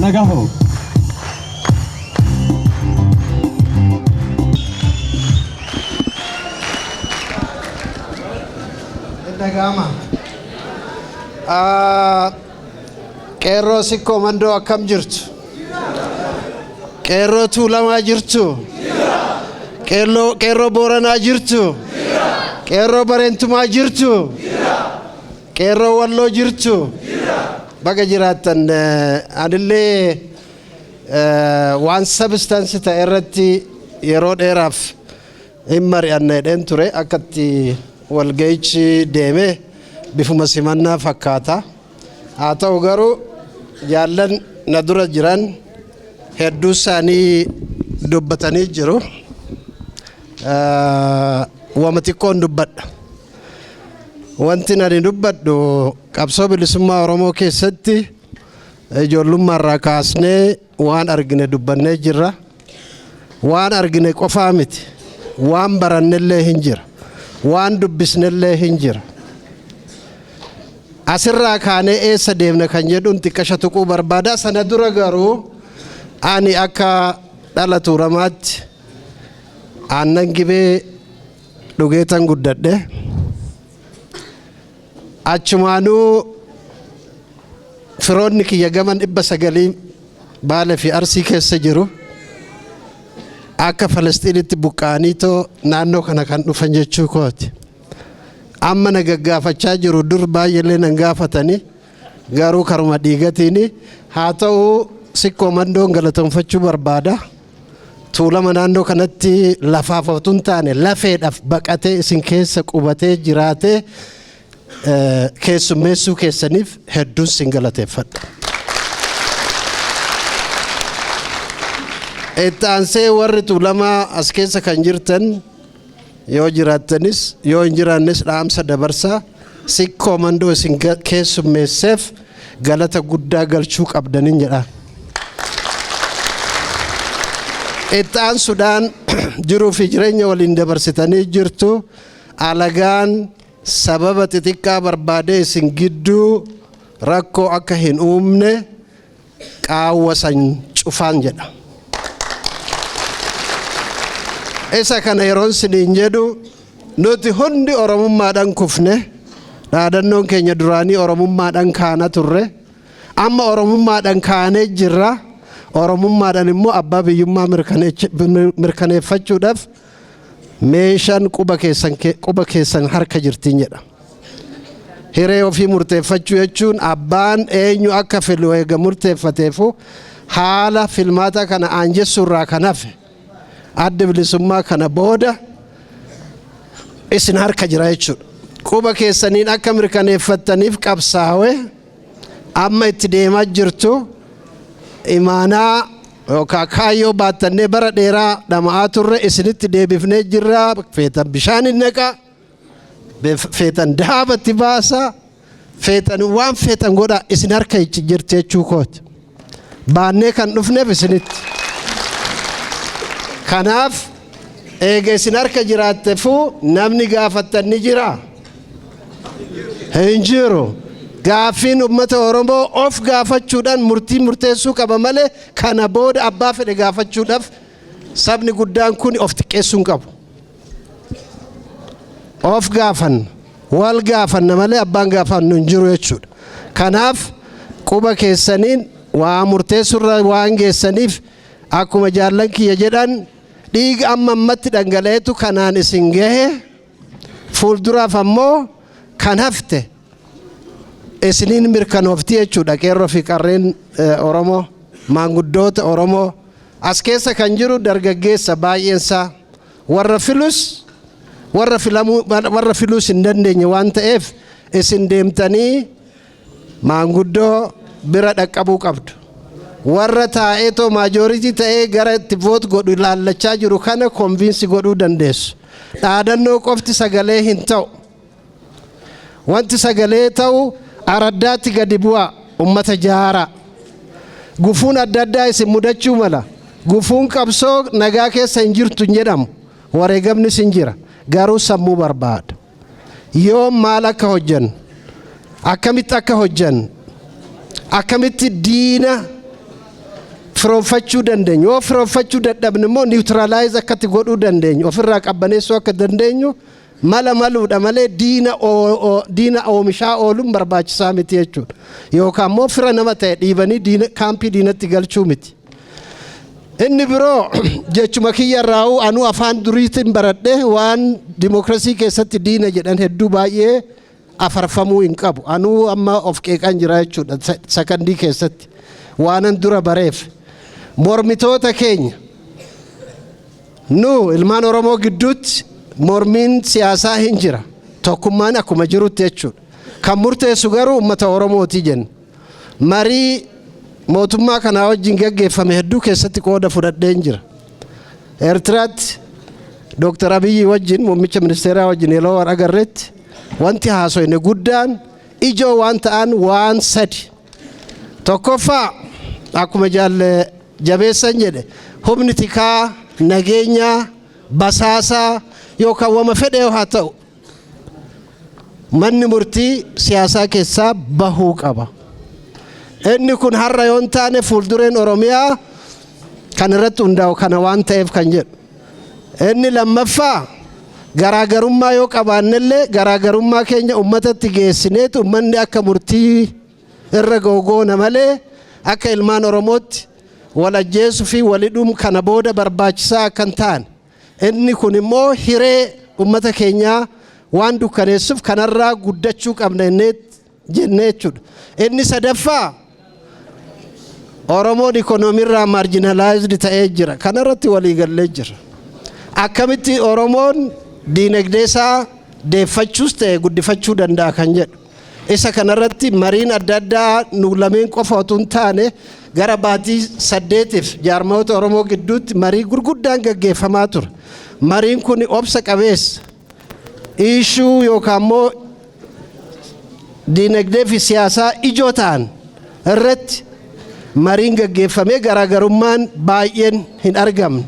Nagaho. Dhaga'ama. Qeerroo Sikkoo Mandoo, akkam jirtu? Qeerroo Tuulamaa jirtu? Qeerroo Booranaa jirtu? Qeerroo Bareentumaa jirtu? Qeerroo Walloo jirtu? Baga jiraattan. Anillee waan substance ta'e irratti yeroo dheeraaf hin mari'anna jedheen ture. Akkatti walga'ichi deeme bifuma simannaa fakkaata. Haa ta'u garuu, jaallan na dura jiran hedduu isaanii dubbatanii jiru. Wama xiqqoon dubbadha. Wanti ani dubbadhu, qabsoo bilisummaa Oromoo keessatti ijoollummaa irraa kaasnee waan argine dubbannee jirra. Waan argine qofaa miti. Waan barannellee hin jira. Waan dubbisnellee hin jira. Asirraa kaanee eessa deemna kan jedhuun xiqqasha tuquu barbaada. Sana dura garuu, ani akka dhala Tuulamaatti aannan Gibee dhugeetan guddadhe. Achumaanuu firoonni kiyya gaman 900 Baalee fi Arsii keessa jiru. Akka Falasxiinitti buqqa'anii too naannoo kana kan dhufan jechuu kooti. Amma na gaggaafachaa jiru, dur baay'eellee nan gaafatanii, garuu karuma dhiigatiin haa ta'u, Sikkoo Mandoon galatoonfachuu barbaada. Tuulama naannoo kanatti lafaaf otoo hin taane lafeedhaaf baqatee isin keessa qubatee jiraatee keessummeessuu keessaniif hedduun sin galateeffadha. Itti aansee, warri Tuulamaa as keessa kan jirtan yoo jiraattanis yoo hin jiraannes, dhaamsa dabarsaa Sikkoo Mandoo isin keessummeesseef galata guddaa galchuu qabdanin jedha. Itti aansuudhaan, jiruu fi jireenya waliin dabarsitanii jirtu. Alagaan sababa xixiqqaa barbaadee isin gidduu rakkoo akka hin uumne qaawwa san cufaan jedha. Isa kana yeroon siniin jedhu, nuti hundi Oromummaadhaan kufne. Dhaadannoon keenya duraanii Oromummaadhaan kaana turre. Amma Oromummaadhaan kaanee jirra. Oromummaadhaan immoo abbaa biyyummaa mirkaneeffachuudhaaf meeshaan quba keessan harka jirtiin jedha. Hiree ofii murteeffachuu jechuun abbaan eenyu akka filu eega murteeffateefu, haala filmaata kana aanjessuurraa kan hafe, adda bilisummaa kana booda isin harka jira jechuudha. Quba keessaniin akka mirkaneeffattaniif qabsaa'e amma itti deemaa jirtu. Imaanaa yookaan kaayyoo baattannee bara dheeraa dhama'aa turre isinitti deebifnee jirra. Feetan bishaan hin naqa, feetan daabatti baasa, feetan waan feetan godha, isin harka jirti jechuu kooti. Baannee kan dhufneef isinitti. Kanaaf eega isin harka jiraatteefuu namni gaafattan ni jira? Hin jiru. Gaaffiin uummata Oromoo of gaafachuudhaan murtii murteessuu qaba malee, kana booda abbaa fedhe gaafachuudhaaf sabni guddaan kun of xiqqeessuu hin qabu. Of gaafanna, wal gaafanna malee abbaan gaafannu hin jiru jechuudha. Kanaaf quba keessaniin waa murteessurra waan geessaniif, akkuma jaallan kiyya jedhan, dhiiga amma ammatti dhangala'etu kanaan isin gahe. Fuulduraaf ammoo kan hafte isiniin mirkanoofti jechuudha. Qeerroo fi qarreen Oromoo, maanguddoota Oromoo, as keessa kan jiru dargaggeessa baay'eensaa, warra filus warra filamuu warra filuus hin dandeenye waan ta'eef, isin deemtanii maanguddoo bira dhaqqabuu qabdu. Warra taa'eetoo majority ta'ee gara itti vote godhu ilaallachaa jiru kana convince godhuu dandeessu. Dhaadannoo qofti sagalee hin ta'u. Wanti sagalee ta'u araddaatti gadi bu'aa ummata jaaraa. Gufuun adda addaa isin mudachuu mala. Gufuun qabsoo nagaa keessa hin jirtu hin jedhamu. Wareegamnis hin jira. Garuu sammuu barbaada. Yoo maal akka hojjannu, akkamitti akka hojjannu, akkamitti diina Firoonfachuu dandeenyu, yoo firoonfachuu dadhabne immoo neutralize akkatti godhuu dandeenyu, ofirraa qabbaneessuu akka dandeenyu mala maluudha malee diina oomishaa ooluun barbaachisaa miti jechuudha. Yookaan immoo fira nama ta'e dhiibanii diina kaampii diinatti galchuu miti. Inni biroo, jechuma kiyya irraa, anuu afaan duriitiin baradhe, waan dimookiraasii keessatti diina jedhan hedduu baay'ee afarfamuu hin qabu. Anuu amma of qeeqan jira jechuudha sakandii keessatti waanan dura bareef. Mormitoota keenya, nu ilmaan Oromoo gidduutti mormiin siyaasaa hin jira. Tokkummaan akkuma jirutti jechuudha. Kan murteessu garuu uummata Oromooti jenna. Marii mootummaa kanaa wajjin gaggeeffame hedduu keessatti qooda fudhadheen jira. Eertiraatti Dooktar Abiyyi wajjin, muummicha ministeeraa wajjin yeroo wal agarretti, wanti haasofne guddaan ijoo waan ta'an waan sadi. Tokkoffaa, akkuma jaalle jabeessan jedhe, humni tikaa nageenyaa basaasaa yookaan wama fedhe haa ta'u, manni murtii siyaasaa keessaa bahuu qaba. Inni kun har'a yoo hin taane fuuldureen Oromiyaa kan irratti hundaa'u kana waan ta'eef kan jedhu. Inni lammaffaa, garaagarummaa yoo qabaannellee garaagarummaa keenya uummatatti geessineetu uummanni akka murtii irra ga'u goona malee akka ilmaan Oromootti wal ajjeesuu fi walidhuun kana booda barbaachisaa akka hin taane. Inni kun immoo hiree uummata keenyaa waan dukkaneessuuf kanarraa guddachuu qabna jennee jechuudha. Inni sadaffaa, Oromoon ikoonomiirraa marginalized ta'ee jira. Kanarratti walii gallee jira. Akkamitti Oromoon diinagdee isaa deeffachuus ta'e guddifachuu danda'a kan jedhu. Isa kanarratti mariin adda addaa nu lameen qofa otoo hin taane gara baatii 8f jaarmoota Oromoo gidduutti marii gurguddaan gaggeeffamaa ture. Mariin kun obsa qabeessa. Issue yookaan immoo diinagdee fi siyaasaa ijoo ta'an irratti mariin gaggeeffamee garaagarummaan baay'een hin argamne.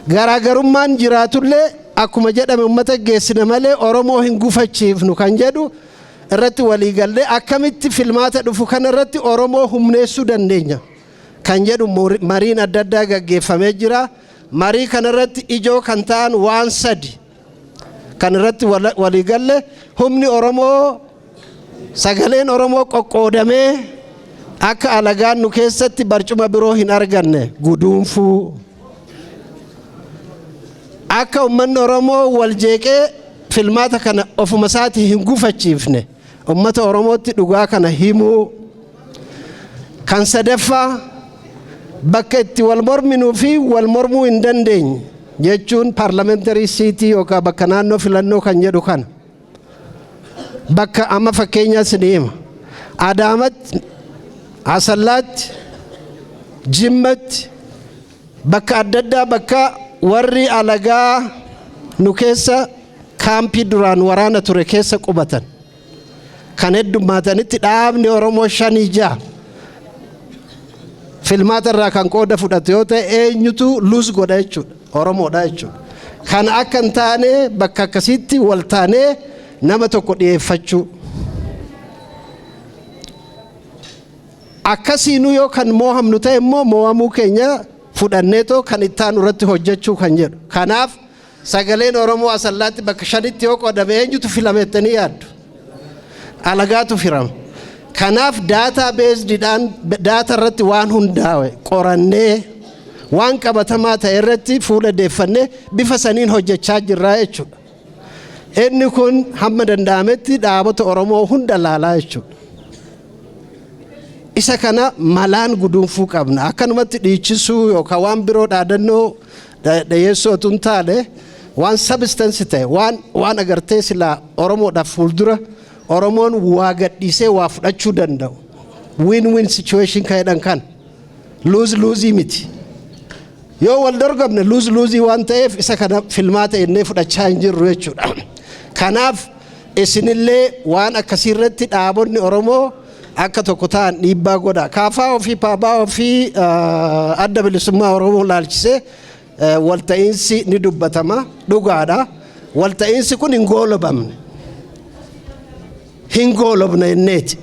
Garaagarummaan jiraatullee akkuma jedhame uummata geessine malee Oromoo hin gufachiifnu kan jedhu irratti waliigallee, akkamitti filmaata dhufu kana irratti Oromoo humneessuu dandeenya kan jedhu mariin adda addaa gaggeeffamee jira. Marii kanarratti ijoo kan ta'an waan sadi kan irratti waliigalle: humni Oromoo, sagaleen Oromoo qoqqoodamee akka alagaan nu keessatti barcuma biroo hin arganne guduunfuu. Akka uummanni Oromoo wal jeeqee filmaata kana ofuma isaatii hin gufachiifne uummata Oromootti dhugaa kana himuu. Kan sadaffaa, bakka itti wal morminuu fi wal mormuu hin dandeenye jechuun parliamentary seat yookaan bakka naannoo filannoo kan jedhu kana. Bakka amma fakkeenyaa isin hima. Adaamatti, Asallaatti, Jimmatti, bakka adda addaa bakka warri alagaa nu keessa kaampii duraan waraana ture keessa qubatan. Kan heddummaatanitti dhaabni Oromoo shanii ja'a filmaata irraa kan qooda fudhatu yoo ta'e, eenyutu lose godha jechuudha? Oromoodha jechuudha. Kan akka hin taane bakka akkasiitti wal taanee nama tokko dhiyeeffachuu. Akkasiinuu yoo kan moohamnu ta'e immoo moohamuu keenya fudhanneetoo kan ittaanu irratti hojjechuu kan jedhu. Kanaaf sagaleen Oromoo Asallaatti bakka shanitti yoo qoodame eenyutu filame jettanii yaaddu? Alagaatu filama. Kanaaf data based-iidhaan, data irratti waan hundaa'e qorannee, waan qabatamaa ta'e irratti fuula deeffannee bifa saniin hojjechaa jirraa jechuudha. Inni kun hamma danda'ametti dhaabota Oromoo hunda laalaa jechuudha. Isa kana malaan guduunfuu qabna. Akkanumatti dhiichisuu yookaan waan biroo dhaadannoo dhiyeessuu otoo hin taane, waan substance ta'e, waan agartee silaa Oromoodhaaf fuuldura Oromoon waa gadhiisee waa fudhachuu danda'u. Win-win situation kan jedhan kana. Lose lose miti. Yoo wal dorgomne lose lose waan ta'eef isa kana filmaata innee fudhachaa hin jirru jechuudha. Kanaaf isinillee waan akkasii irratti dhaabonni Oromoo akka tokko ta'an dhiibbaa godha. Kaafaa ofii, paabaa ofii, Adda Bilisummaa Oromoo laalchisee walta'iinsi ni dubbatama, dhugaadha. Walta'iinsi kun hin goolobamne. Hin goolobne inneeti.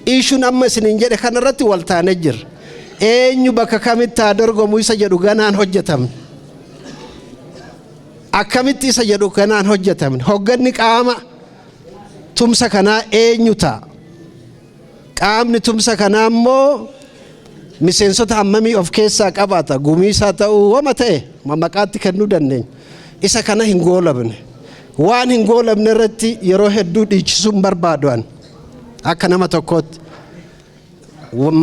Issue-n amma isiniin jedhe kanarratti waltaanee jirra. Eenyu bakka kamitti haa dorgomu isa jedhu ganaan hojjetamne. Akkamitti isa jedhu ganaan hojjetamne. Hogganni qaama tumsa kanaa eenyu ta'a? Qaamni tumsa kanaa immoo miseensota hammamii of keessaa qabaata? Gumiisaa ta'uu wama ta'e maqaatti kennuu dandeenya. Isa kana hin goolabne. Waan hin goolabne irratti yeroo hedduu dhiichisuun barbaadu an akka nama tokkootti.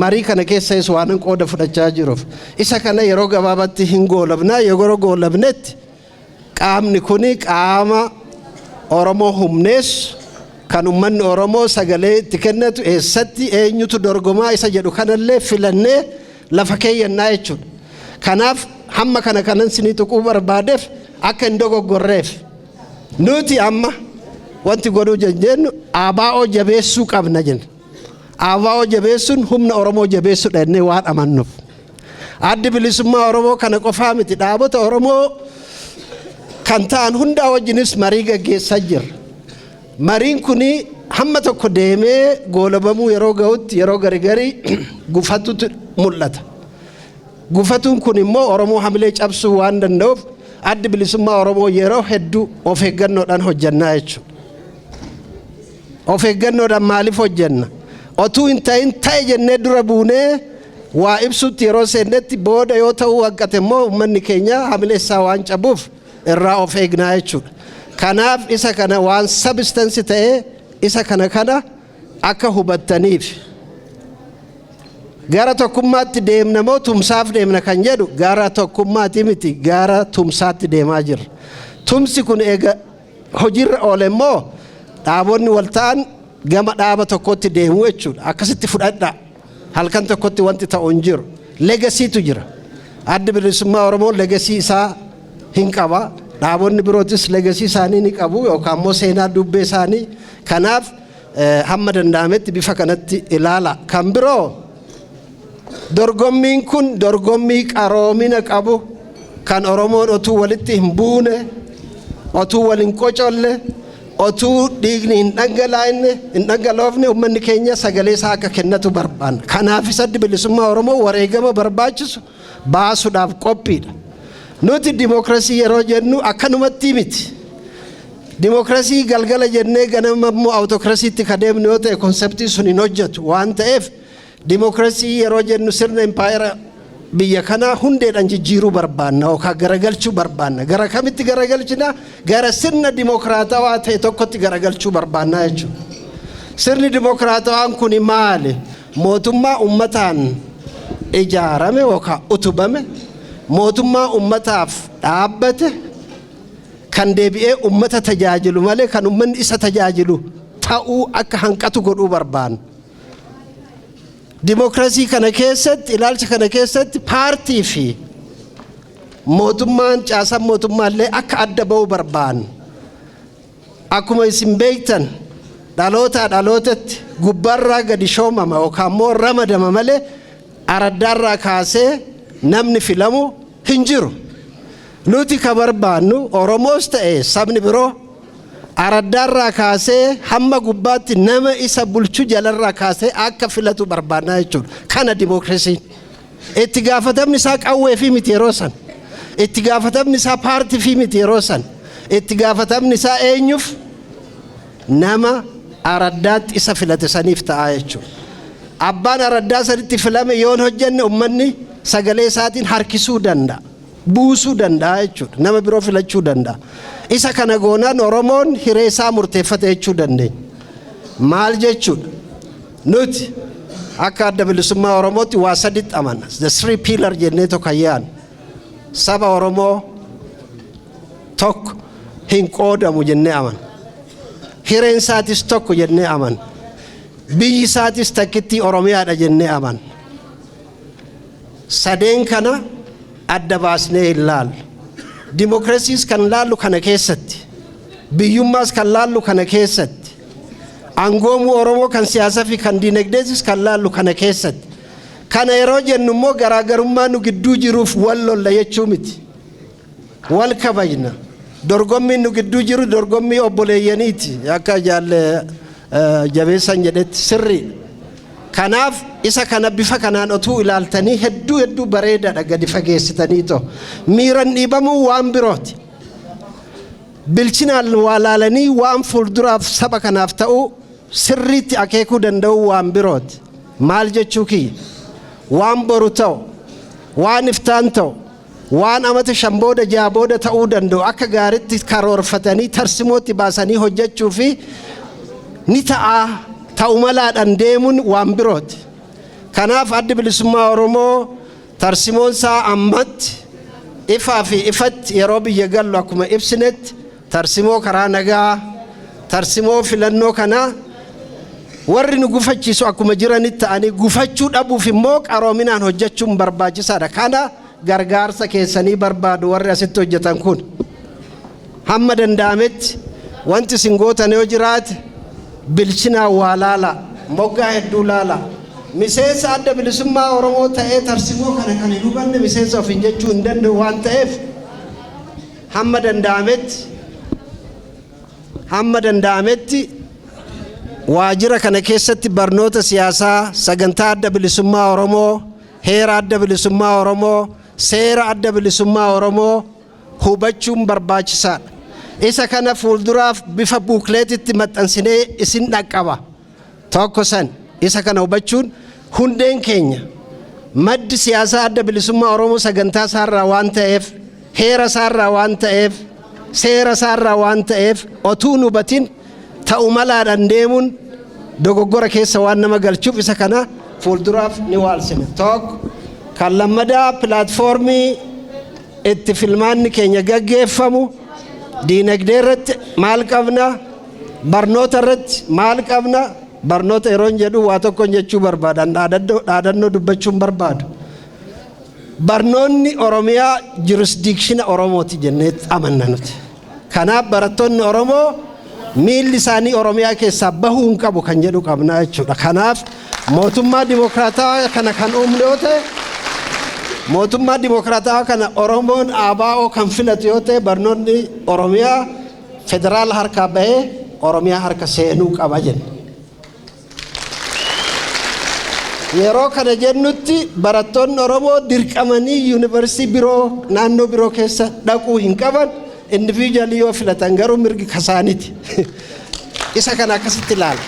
Marii kana keessas waan qooda fudhachaa jiruuf isa kana yeroo gabaabaatti hin goolabna. Yeroo goolabnetti qaamni kuni qaama Oromoo humneessu, kan ummanni Oromoo sagalee itti kennatu, eessatti eenyutu dorgomaa isa jedhu kanallee filannee lafa keeyyannaa jechuudha. Kanaaf hamma kana kanan sinii tuquu barbaadeef akka hin dogoggorreef. Nuti amma wanti godhuu jennu ABO jabeessuu qabna jenna. ABO jabeessuun humna Oromoo jabeessuudha jennee waan amannuuf. Addi Bilisummaa Oromoo kana qofaa miti, dhaabota Oromoo kan ta'an hundaa wajjinis marii gaggeessaa jirra. Mariin kuni hamma tokko deemee goolabamuu yeroo ga'utti yeroo gari gufatutu mul'ata. Gufatuun kun immoo Oromoo hamilee cabsuu waan danda'uuf Addi Bilisummaa Oromoo yeroo hedduu of eeggannoodhaan hojjannaa jechuudha. Of eeggannoodhaan maaliif hojjanna? Otuu hin ta'in ta'e jennee dura buunee waa ibsutti yeroo seennetti booda yoo ta'uu hanqate immoo uummanni keenya hamilee isaa waan cabuuf irraa of eegnaa jechuudha. Kanaaf isa kana waan substance ta'ee isa kana akka hubattaniif. Gara tokkummaatti deemna moo tumsaaf deemna kan jedhu, gara tokkummaatti miti, gara tumsaatti deemaa jirra. Tumsi kun eega hojiirra oole immoo dhaabonni wal ta'an gama dhaaba tokkotti deemuu jechuudha. Akkasitti fudhadhaa. Halkan tokkotti wanti ta'u hin jiru. Legacytu jira. Addi Bilisummaa Oromoo legacy isaa hin qaba. Dhaabonni birootis legacy isaanii ni qabu yookaan immoo seenaa dubbee isaanii. Kanaaf hamma danda'ametti bifa kanatti ilaala. Kan biroo, dorgommiin kun dorgommii qaroomina qabu, kan Oromoon otuu walitti hin buune, otuu wal hin qocolle, otuu dhiigni hin dhangalaa'inne, hin dhangaloofne uummanni keenya sagalee isaa akka kennatu barbaanna. Kanaafis Addi Bilisummaa Oromoo wareegama barbaachisu baasuudhaaf qophiidha. Nuti dimookirasii yeroo jennu akkanumatti miti. Dimookirasii galgala jennee ganama immoo autocracytti ka deemnu yoo ta'e conceptiin sun hin hojjetu waan ta'eef, dimookirasii yeroo jennu sirna impaayera biyya kanaa hundeedhaan jijjiiruu barbaanna yookaan garagalchuu barbaanna. Gara kamitti garagalchina? Gara sirna dimookiraatawaa ta'e tokkotti garagalchuu barbaanna jechuudha. Sirni dimookiraatawaan kun maali? Mootummaa uummataan ijaarame yookaan utubame, mootummaa uummataaf dhaabbate, kan deebi'ee uummata tajaajilu malee kan uummanni isa tajaajilu ta'uu akka hanqatu godhuu barbaanna. Dimookiraasii kana keessatti, ilaalcha kana keessatti, paartii fi mootummaan, caasaan mootummaallee akka adda ba'uu barbaanna. Akkuma isin beektan, dhalootaa dhalootatti gubbaarraa gadi shoomama yookaan immoo ramadama malee araddaarraa kaasee namni filamu hin jiru. Nuti ka barbaannu, Oromoos ta'e sabni biroo, araddaarraa kaasee hamma gubbaatti nama isa bulchu jalarraa kaasee akka filatu barbaannaa jechuudha. Kana dimookiraasiin. Itti gaafatamni isaa qawwee fi miti yeroo san. Itti gaafatamni isaa paartii fi miti yeroo san. Itti gaafatamni isaa eenyuuf? Nama araddaatti isa filate saniif ta'a jechuudha. Abbaan araddaa sanitti filame yoon hojjenne uummanni sagalee isaatiin harkisuu danda'a. Buusuu danda'a jechuudha. Nama biroo filachuu danda'a. Isa kana goonaan Oromoon hiree isaa murteeffate jechuu dandeenya. Maal jechuudha? Nuti akka Adda Bilisummaa Oromootti waa saditti amanna. The three pillar jennee tokko yaadna. Saba Oromoo tokko, hin qoodamu jennee amanna. Hireen isaatis tokko jennee amanna. Biyyi isaatis takkittii Oromiyaadha jennee amanna. Sadeen kana adda baasnee hin laallu. Dimookiraasiis kan laallu kana keessatti. Biyyummaas kan laallu kana keessatti. Angoomuu Oromoo kan siyaasaa fi kan diinagdeetis kan laallu kana keessatti. Kana yeroo jennu immoo garaagarummaa nu gidduu jiruuf wal lolla jechuu miti. Wal kabajna. Dorgommiin nu gidduu jiru dorgommii obboleeyyaniiti. Akka jaalle Jabeessan jedhetti sirriidha. Kanaaf isa kana bifa kanaan otuu ilaaltanii hedduu hedduu bareedaadha gadi fageessitanii too. Miiran dhiibamuu waan birooti. Bilchinaan waa laalanii waan fuulduraaf saba kanaaf ta'u sirriitti akeekuu danda'u waan birooti. Maal jechuu kiyya? Waan boru ta'u, waan iftaan ta'u, waan amata 5 booda 6 booda ta'uu danda'u akka gaariitti karoorfatanii tarsimootti baasanii hojjechuu fi ni ta'a ta'u malaadhaan deemuun waan birooti. Kanaaf Addi Bilisummaa Oromoo tarsimoon isaa ammatti ifaa fi ifatti yeroo biyya gallu akkuma ibsinetti tarsimoo karaa nagaa, tarsimoo filannoo kanaa warri nu gufachiisu akkuma jiranitti ta'anii gufachuu dhabuuf immoo qaroominaan hojjechuun barbaachisaadha. Kana gargaarsa keessanii barbaadu warri asitti hojjetan kun. Hamma danda'ametti wanti isin gootan yoo jiraate bilchinaan waa laala, moggaa hedduu laala. Miseensa Adda Bilisummaa Oromoo ta'ee tarsimoo kana kan hin hubanne miseensa ofiin jechuu hin danda'u waan ta'eef, hamma danda'ametti waajjira kana keessatti barnoota siyaasaa, sagantaa Adda Bilisummaa Oromoo, heera Adda Bilisummaa Oromoo, seera Adda Bilisummaa Oromoo hubachuun barbaachisaadha. Isa kana fuulduraaf bifa booklet itti maxxansinee isin dhaqqaba. Tokko san isa kana hubachuun hundeen keenya maddi siyaasaa Adda Bilisummaa Oromoo sagantaa isaarraa waan ta'eef, heera isaarraa waan ta'eef, seera isaarraa waan ta'eef, otuu nu hubatin ta'u malaadhaan deemuun dogoggora keessa waan nama galchuuf isa kana fuulduraaf ni waalsina. Tokko kan lammadaa platform ii itti filmaanni keenya gaggeeffamu, diinagdee irratti maal qabna, barnoota irratti maal qabna? Barnoota yeroon jedhu waa tokkoon jechuu barbaadan, dhaadannoo dubbachuun barbaadu. Barnoonni Oromiyaa jurisdiction Oromooti jennee amanna nuti. Kanaaf barattoonni Oromoo miilli isaanii Oromiyaa keessaa bahuu hin qabu kan jedhu qabna jechuudha. Kanaaf mootummaa dimokiraataa kana kan uumne yoo ta'e, mootummaa dimokiraataa kana Oromoon ABO kan filatu yoo ta'e, barnoonni Oromiyaa federaala harkaa bahee Oromiyaa harka seenuu qaba jenna. Yeroo kana jennutti barattoonni Oromoo dirqamanii yuunivarsiitii biroo, naannoo biroo keessa dhaquu hin qaban. Individually yoo filatan garuu mirgi kasaaniti. Isa kana akkasitti ilaala.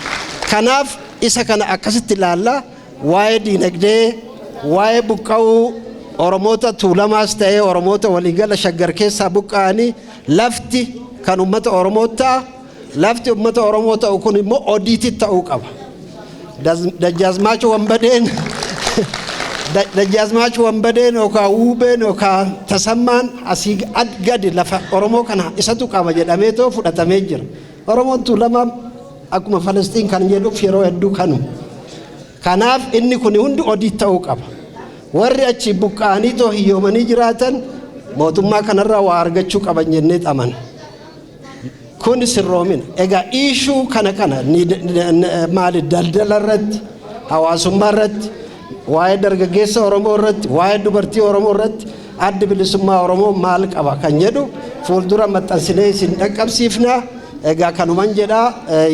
Kanaaf isa kana akkasitti ilaalla. Waa'ee diinagdee, waa'ee buqqa'uu Oromoota Tuulamaas ta'ee Oromoota waliigala Shaggar keessaa buqqa'anii, lafti kan uummata Oromoo ta'a. Lafti uummata Oromoo ta'u kun immoo audit ta'uu qaba. Dajjaazmaach Wanbadeen yookaan Wuubeen yookaan Tasammaan asii gadi lafa Oromoo kana isatu qaba jedhamee too fudhatamee jira. Oromoon Tuulamaa akkuma Falastiin kan jedhuuf yeroo hedduu kanuma. Kanaaf inni kun hundi audit ta'uu qaba. Warri achi buqqa'anii too hiyyoomanii jiraatan mootummaa kanarraa waa argachuu qaban jennee amana. Kun sirroomina. Egaa issue kana maali, daldala irratti, hawaasummaa irratti, waa'ee dargaggeessa Oromoo irratti, waa'ee dubartii Oromoo irratti Addi Bilisummaa Oromoo maal qaba kan jedhu fuuldura maxxansinee isin dhaqqabsiifna. Egaa kanuman jedhaa,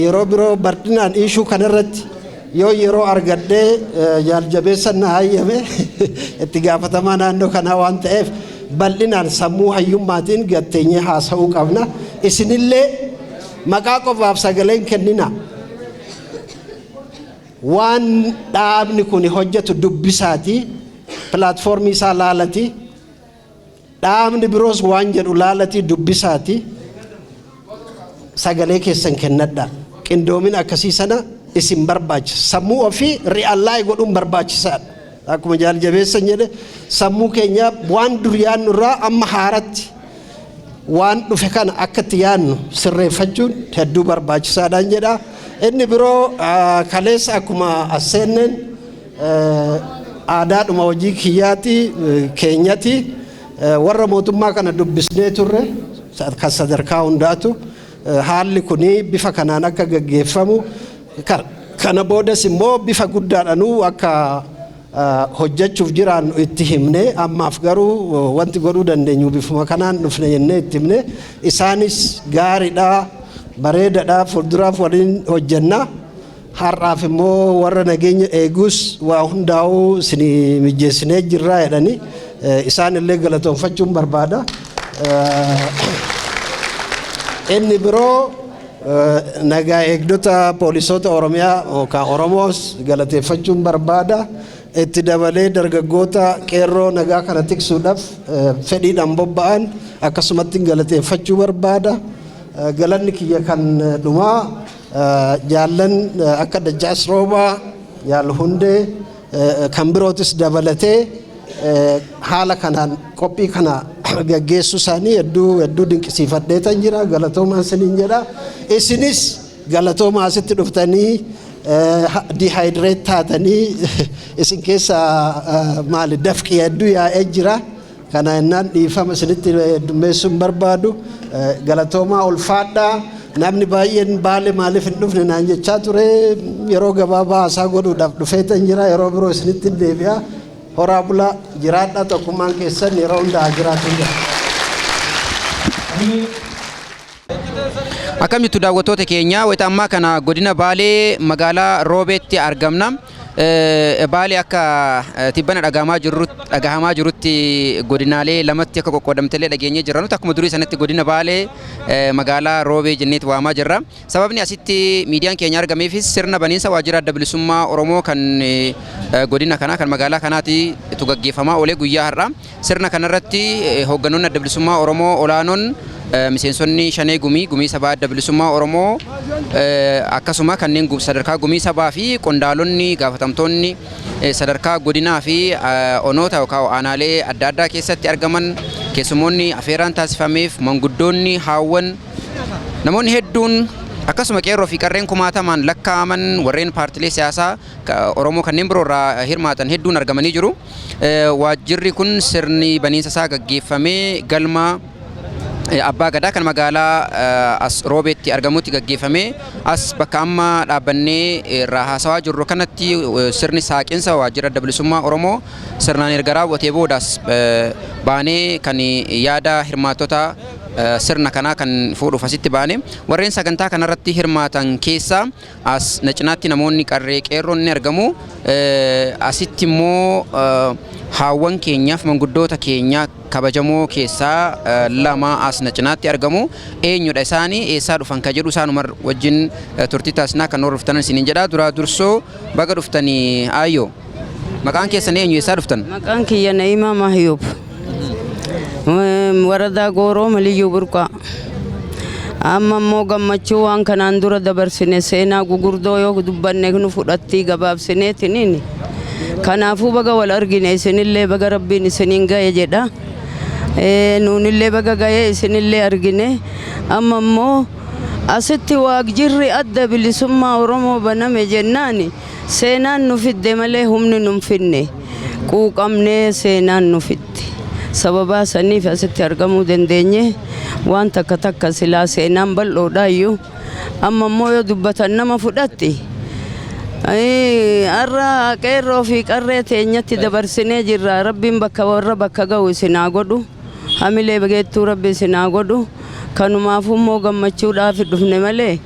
yeroo biroo bal'inaan issue kanarratti yoo yeroo argadhee jaaljabeessan na hayyame, itti gaafatamaa naannoo kanaa waan ta'eef, bal'inaan sammuu hayyummaatiin gatteenyee haasa'uu qabna. Isinillee maqaa qofaaf sagaleen kennina. Waan dhaabni kun hojjetu dubbisaati, platform ii isaa laalati, dhaabni biroos waan jedhu laalati dubbisaati, sagalee keessan kennadha. Qindoomina akkasii sana isin barbaachisa. Sammuu ofii realign godhuun barbaachisaadha. Akkuma jaaljabeessan jedhe, sammuu keenya waan dur yaadnu irraa amma haaratti waan dhufe kana akka itti yaadnu sirreeffachuun hedduu barbaachisaadhaan jedha. Inni biroo kaleessa akkuma as seenneen aadaadhuma hojii kiyyaati keenyati warra mootummaa kana dubbisnee turre kan sadarkaa hundaatu haalli kuni bifa kanaan akka gaggeeffamu, kana boodas immoo bifa guddaadhanuu akka hojjechuuf jiraannu itti himne. Ammaaf garuu wanti godhuu dandeenyu bifuma kanaan dhufne jennee itti himne. Isaanis gaariidha, bareedaadha, fuulduraaf waliin hojjenna. Har'aaf immoo warra nageenya eegus waa hundaa'uu isinii mijjeessinee jirraa jedhanii isaan illee galatoonfachuun barbaada. Inni biroo nagaa eegdota poolisoota Oromiyaa yookaan Oromoos galateeffachuun barbaada. Itti dabalee dargaggoota qeerroo nagaa kana tiksuudhaaf fedhiidhaan bobba'an akkasumatti galateeffachuu barbaada. Galanni kiyya kan dhumaa jaallan akka Dachaas Roobaa, Jaal Hundee kan birootis dabalatee haala kanaan qophii kana gaggeessuu isaanii hedduu hedduu dinqisiifadheetan jira. Galatoomaa isiniin jedha. Isinis galatoomaa, asitti dhuftanii dehydrate taatanii isin keessa maali dafqi hedduu yaa'ee jira. Kana jennaan dhiifama isinitti heddummeessuu hin barbaadu. Galatoomaa, ulfaadhaa. Namni baay'een Baale maaliif hin dhufne naan jechaa ture. Yeroo gabaabaa haasaa godhuudhaaf dhufeetan jira. Yeroo biroo isinitti hin deebi'a. Horaa bulaa, jiraadhaa, tokkummaan keessan yeroo hundaa haa jiraatu jira. Akkam jirtu daawwattoota keenya? Wayita ammaa kana godina Baalee magaalaa Roobeetti argamna. Baalee akka tibbana dhagahamaa jirutti godinaalee lamatti akka qoqqoodamtellee dhageenyee jirra. Nuti akkuma durii sanatti godina Baalee magaalaa Roobee jenneeti waamaa jirra. Sababni asitti miidiyaan keenya argameefis sirna baniinsa waajjira Adda Bilisummaa Oromoo kan godina kanaa kan magaalaa kanaati itu gaggeeffamaa oolee guyyaa har'a. Sirna kanarratti hoogganoonni Adda Bilisummaa Oromoo olaanoon, miseensonni Shanee Gumii, Gumii Sabaa Adda Bilisummaa Oromoo, akkasuma kanneen sadarkaa Gumii Sabaa fi qondaalonni gaafatamtoonni sadarkaa godinaa fi onoota yookaan aanaalee adda addaa keessatti argaman, keessummoonni afeeraan taasifameef, manguddoonni, haawwan, namoonni hedduun, akkasuma qeerroo fi qarreen kumaatamaan lakkaa'aman warreen paartilee siyaasaa Oromoo kanneen biroo irraa hirmaatan hedduun argamanii jiru. Waajjirri kun sirni baniinsa isaa gaggeeffamee galma Abbaa Gadaa kan magaalaa as Roobeetti argamutti gaggeeffamee, as bakka amma dhaabbannee irraa haasawaa jirru kanatti sirni saaqinsa waajjira Adda Bilisummaa Oromoo sirnaan erga raawwatee boodaas baanee kan yaada hirmaattota sirna kanaa kan fuudhuuf asitti baane. Warreen sagantaa kanarratti hirmaatan keessaa as na cinaatti namoonni qarree qeerroon ni argamu. Asitti immoo haawwan keenyaaf manguddoota keenya kabajamoo keessaa lama as na cinaatti argamu. Eenyudha isaanii, eessaa dhufan ka jedhu isaanuma wajjin turtii taasisnaa. Kan hordoftan isiniin jedha. Duraa dursoo baga dhuftanii aayyoo. Maqaan keessan eenyu, eessaa dhuftan? Maqaan kiyya Na'imaa Mahyuub. Waradaa Gooroo Maliyyuu Burqaa. Amma immoo gammachuu waan kanaan dura dabarsine seenaa gugurdoo yoo dubbanne nu fudhattii gabaabsineetiniin. Kanaafuu baga wal argine, isinillee baga Rabbiin isiniin gahe jedha. Nuunillee baga gahe isinillee argine. Amma immoo asitti waajjirri Adda Bilisummaa Oromoo baname jennaani seenaan nu fidde malee humni nu hin finne. Quuqamnee seenaan nu fidde. Sababaa saniif asitti argamuu dandeenye. Waan takka takka silaa seenaan bal'oodhaayyuu. Amma immoo yoo dubbatan nama fudhatti. Har'a qeerroo fi qarree teenyatti dabarsinee jirra. Rabbiin bakka warra bakka ga'u isin haa godhu. Hamilee geettuu Rabbi isin haa godhu. Kanumaafuu immoo gammachuudhaaf dhufne malee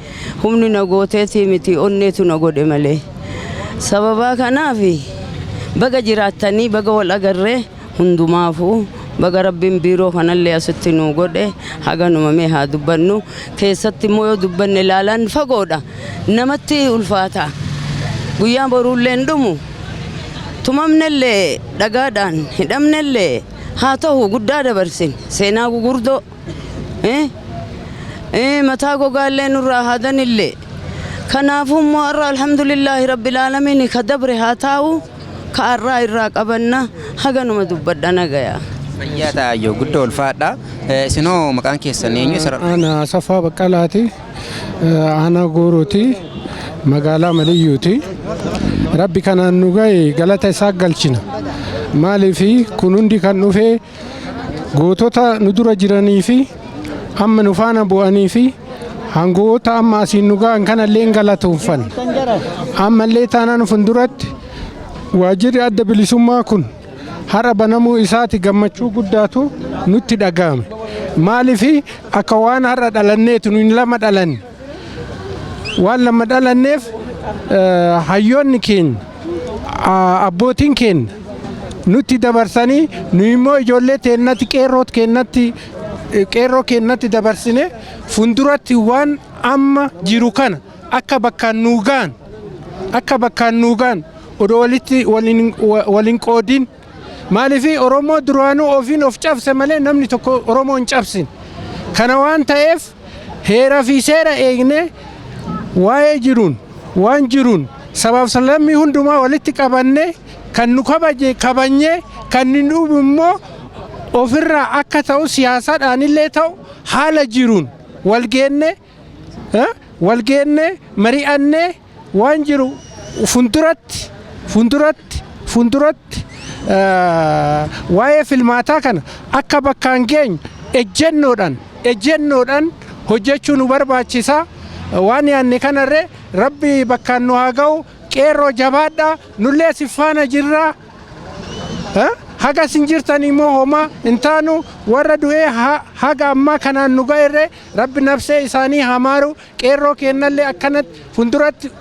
humni na gooteetii miti, onneetu na godhe malee. Sababaa kanaaf baga jiraattanii, baga wal agarree. Hundumaafuu baga Rabbiin biiroo kanallee asitti nu godhe. Haganuma mee haa dubbannu. Keessatti immoo yoo dubbanne ilaalaan fagoodha. Namatti ulfaata. Guyyaa boruullee hin dhumu. Tumamnellee, dhagaadhaan hidhamnellee haa ta'u, guddaa dabarsin seenaa gugurdoo. Mataa gogaallee nurraa haadanillee. Kanaafuu immoo har'a alhamdulillaahi rabbil aalamiin, ka dabre haa taa'u, ka har'aa irraa qabanna. Haganuma dubbadha, nagaya. Fayyaa ta'aayyoo, guddoo ulfaadha. Isinoo maqaan keessan eenyu? Ana Asaffaa Baqqalaati. Aanaa Goorooti. Magaalaa Maliyyuuti. Rabbi kanaan nu gahe galata isaa galchina. Maaliif kun hundi kan dhufe gootota nu dura jiranii fi amma nu faana bu'anii fi hangoota amma asiin nu ga'an kanallee hin galatoonfanna. Ammallee taanaan fuulduratti waajjirri Adda Bilisummaa kun har'a banamuu isaati gammachuu guddaatu nutti dhaga'ame. Maaliif akka waan har'a dhalanneetu, nuyi lama dhalanne. Waan lama dhalanneef Hayyoonni keenya, abbootiin keenya nutti dabarsanii, nu immoo ijoollee teennatti, qeerroo keennatti, qeerroo keennatti dabarsine, fuulduratti waan amma jiru kana akka bakkaan nuu ga'an, akka bakkaan nuu ga'an, odoo walitti waliin qoodin. Maaliif? Oromoo duraanuu ofiin of cabse malee namni tokko Oromoo hin cabsin. Kana waan ta'eef, heera fi seera eegne, waa'ee jiruun, waan jiruun, sabaaf sablammii hundumaa walitti qabanne, kan nu kabaje kabanyee, kan nu dhubu immoo ofirraa akka ta'u, siyaasaadhaan illee ta'u, haala jiruun walgeenne, walgeenne, mari'annee, waan jiru fuulduratti waa'ee filmaataa kana akka bakkaan geenyu ejjennoodhaan hojjechuu nu barbaachisa. Waan yaanne kanarree Rabbi bakkaan nu haa ga'u. Qeerroo, jabaadha, nullee si faana jirra. Haga isin jirtan immoo homaa hin taanu. Warra du'ee haga ammaa kanaan nu ga'erre Rabbi nafsee isaanii hamaaru. Qeerroo kennallee akkanatti fuulduratti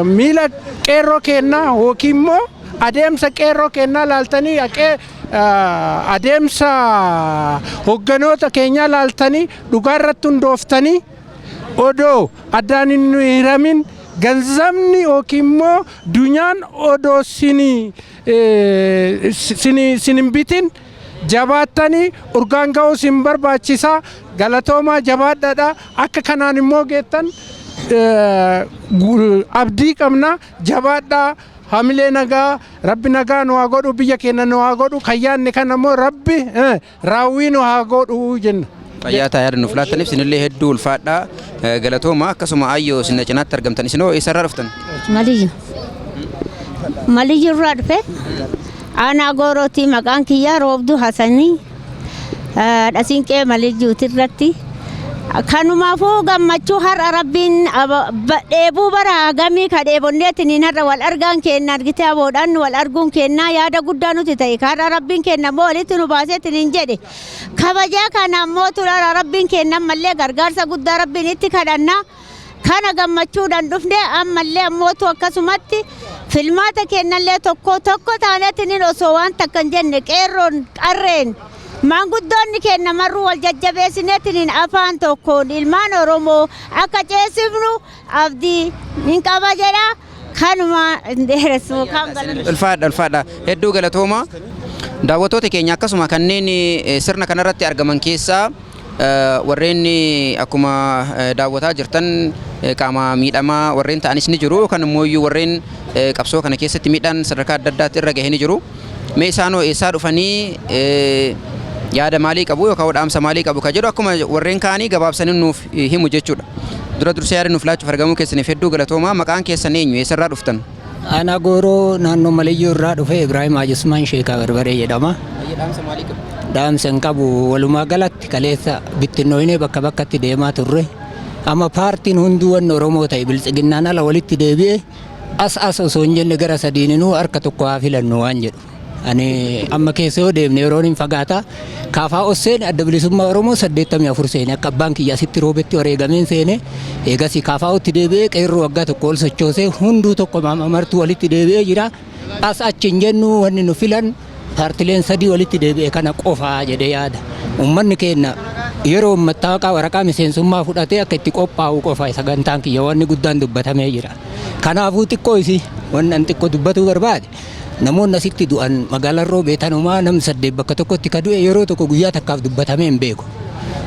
miila qeerroo kennaa yookiin immoo adeemsa qeerroo kennaa laaltanii, adeemsa hogganoota keenyaa laaltanii, dhugaa irratti hundooftanii, odoo addaan hin hiramin, ganzabni yookiin immoo dunyaan odoo sini sin hin bitin, jabaattanii urgaan ga'uu sin barbaachisa. Galatoomaa, jabaadhaadha. Akka kanaan immoo geettan abdii qabna. Jabaadhaa, hamilee nagaa, Rabbi nagaa nu haa godhu, biyya keenya nu haa godhu, kayyaanne kana immoo Rabbi raawwii nu haa godhu jenna. Fayyaa ta'a, yaada nuuf laattaniif isinillee hedduu ulfaadhaa, galatooma. Akkasuma ayyoo isin cinaatti argamtan, isinoo eessarraa dhuftan? Maliyyu. Maliyyu irraa dhufe. Aanaa Goorootii, maqaan kiyyaa Roobduu Hasanii. Dhasiinqee Maliyyuuti irratti. Kanumaafuu gammachuu har'a Rabbiin dheebuu bara hagamii ka dheebonneetiin har'a wal argaan kenna argitee, aboodhaan wal arguun kennaa yaada guddaa nuti ta'e. Har'a Rabbiin kenna immoo walitti nu baaseetiin hin jedhe. Kabajaa kana ammoo tura Rabbiin kenna ammallee gargaarsa guddaa Rabbiin itti kadhannaa. Kana gammachuudhaan dhufne. Ammallee ammootu akkasumatti filmaata kennallee tokko tokko taaneetiin osoo waan takka hin jenne, qeerroon, qarreen, maanguddoonni kenna marruu wal jajjabeessineetiin afaan tokkoon ilmaan Oromoo akka ceesifnu abdii hin qaba jedha. Kanuma hin dheeressu kan galan. Ulfaadha, ulfaadha, hedduu galatooma. Daawwattoota keenya, akkasuma kanneen sirna kanarratti argaman keessaa warreen akkuma daawwataa jirtan qaama miidhamaa warreen ta'anis ni jiru, kan immoo warreen qabsoo kana keessatti miidhaan sadarkaa adda addaatti irra gahe ni jiru. Mee isaanoo eessaa dhufanii, yaada maalii qabu yookaan dhaamsa maalii qabu ka jedhu akkuma warreen kaanii gabaabsanii nuuf himu jechuudha. Dura dursee yaada nuuf laachuuf argamuu keessaniif hedduu galatoomaa. Maqaan keessan eenyu? Eessarraa dhuftan? Aanaa Gooroo, naannoo Maliyyuu irraa dhufe. Ibraahim Haji Usmaan Sheekaa Barbaree jedhama. Dhaamsa maalii qabu? Dhaamsa hin qabu. Walumaa galatti kaleessa bittinnooyinee bakka bakkatti deemaa turre. Amma paartiin hunduu wanni Oromoo ta'e Biltsiginnaan ala walitti deebi'e, as as osoo hin jenne gara sadiininuu harka tokko haa filannu waan jedhu. Ani amma keessa yoo deemne yeroon hin fagaata. Kaafaa os seene, Adda Bilisummaa Oromoo 84 seene, akka abbaan kiyya asitti Roobetti wareegameen seene. Eegasii kaafaa'utti deebi'ee qeerroo waggaa tokko ol sochoosee, hunduu tokko martuu walitti deebi'ee jira. As achi hin jennu, wanni nu filan paartileen sadii walitti deebi'e kana qofaa jedhee yaada. Uummanni keenya yeroo mattaawaqaa waraqaa miseensummaa fudhatee akka itti qophaa'u qofa sagantaan kiyya, wanni guddaan dubbatamee jira. Kanaafuu xiqqoo isii wanni an xiqqoo dubbatuu barbaade, namoonni asitti du'an magaalaan Roobee tanumaa namni saddeet bakka tokkotti ka du'e yeroo tokko guyyaa takkaaf dubbatamee hin beeku.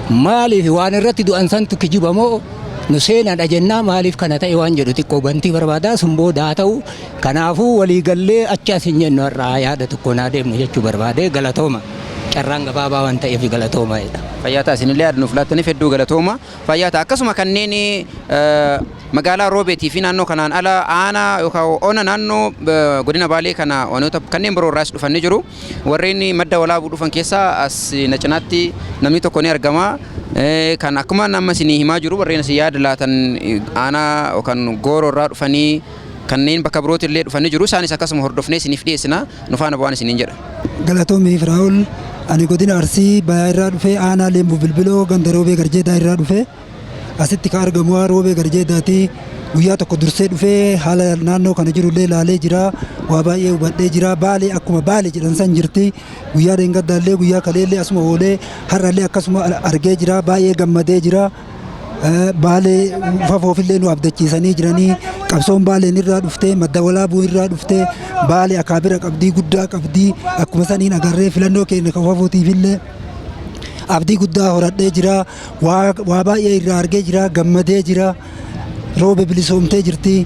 Maaliif waan irratti du'an santu kijiba moo nu seenaadha jennaa? Maaliif kana ta'e waan jedhu xiqqoo bantii barbaadaa, sun booda haa ta'u. Kanaafuu waliigallee achi as hin jennu, har'aa yaada tokko naa deemnu jechuu barbaade. Galatooma, carraan gabaabaa waan ta'eef galatooma jedha. Fayyaa ta'a, isinillee yaada nuuf laattaniif hedduu galatooma. Fayyaa ta'a. Akkasuma kanneen magaalaa Roobeetii fi naannoo kanaan ala aanaa yookaan ona naannoo godina Baalee kana onoota kanneen biroo irraas dhufan ni jiru. Warreen Madda Walaabuu dhufan keessaa as na cinaatti namni tokko ni argama. Kan akkuma nama isinii himaa jiru, warreen asii yaada laatan aanaa yookaan Gooroo irraa dhufanii, kanneen bakka birooti illee dhufanii jiru. Isaanis akkasuma hordofnee isiniif dhiyeessina. Nu faana bu'aan isiniin jedha. Galatoomii Firaa'ol, ani godina Arsii Bayaa irraa dhufe, aanaa Leemmuu Bilbiloo, ganda Roobee Garjeedaa irraa dhufe. Asitti kan argamu Roobee Garjeedaati. Guyyaa tokko dursee dhufee haala naannoo kana jirullee ilaalee jira. Waa baay'ee hubadhee jira. Baalee akkuma Baalee jedhan san jirti. Guyyaa dheengaddaallee, guyyaa kaleellee asuma oolee, har'allee akkasuma argee jira. Baay'ee gammadee jira. Baalee fafoofillee nu abdachiisanii jiranii. Qabsoon Baaleen irraa dhuftee, Madda Walaabuu irraa dhuftee, Baalee akaabira qabdii, guddaa qabdii. Akkuma saniin agarree filannoo keenya kan fafootiifillee abdii guddaa horadhee jira. Waa baay'ee irraa argee jira, gammadee jira. Roobe bilisoomtee jirti.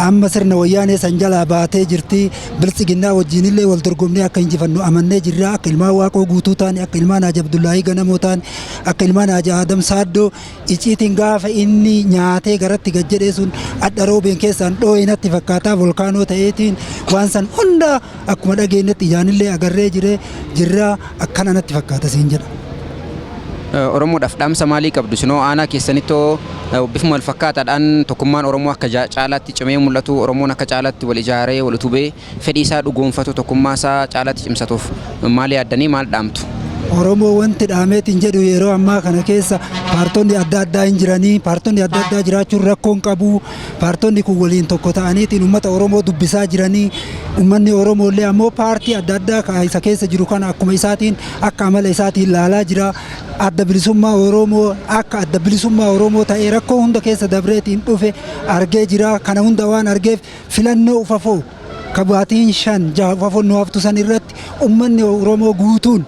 Amma sirna Wayyaanee san jalaa baatee jirti. Biltsiginnaa wajjiinillee wal dorgomnee akka injifannu amannee jirra. Akka ilmaan Waaqoo Guutuu taane, akka ilmaan Haaji Abdullaahii Ganamoo taane, akka ilmaan Haaji Aadam Saaddoo iciitiin gaafa inni nyaatee garatti gad jedhee sun adha Roobeen keessaan dhoo'e natti fakkaataa volkaanoo ta'eetiin waan san hunda akkuma dhageenyetti ijaanillee agarree jire jirra, akkana natti fakkaata siin jedha. Oromoodhaaf dhaamsa maalii qabdu? Isinoo aanaa keessanittoo bifuma wal fakkaataadhaan tokkummaan Oromoo akka caalaatti cimee mul'atu, Oromoon akka caalaatti wal ijaaree wal utubee fedhii isaa dhugoomfatu, tokkummaa isaa caalaatti cimsatuuf maal yaaddanii, maal dhaamtu? Oromoo wanti dhaameetiin jedhu, yeroo ammaa kana keessa paartonni adda addaa hin jiranii. Paartonni adda addaa jiraachuun rakkoo hin qabu. Paartonni kun waliin tokko ta'aniitiin uummata Oromoo dubbisaa jiranii. Uummanni Oromoo illee ammoo paartii adda addaa ka isa keessa jiru kana akkuma isaatiin, akka amala isaatiin laalaa jira. Adda Bilisummaa Oromoo akka Adda Bilisummaa Oromoo ta'ee rakkoo hunda keessa dabreetiin dhufe argee jira. Kana hunda waan argeef filannoo ufafoo kabaatiin 5, 6 ufafoo nu haftu san irratti uummanni Oromoo guutuun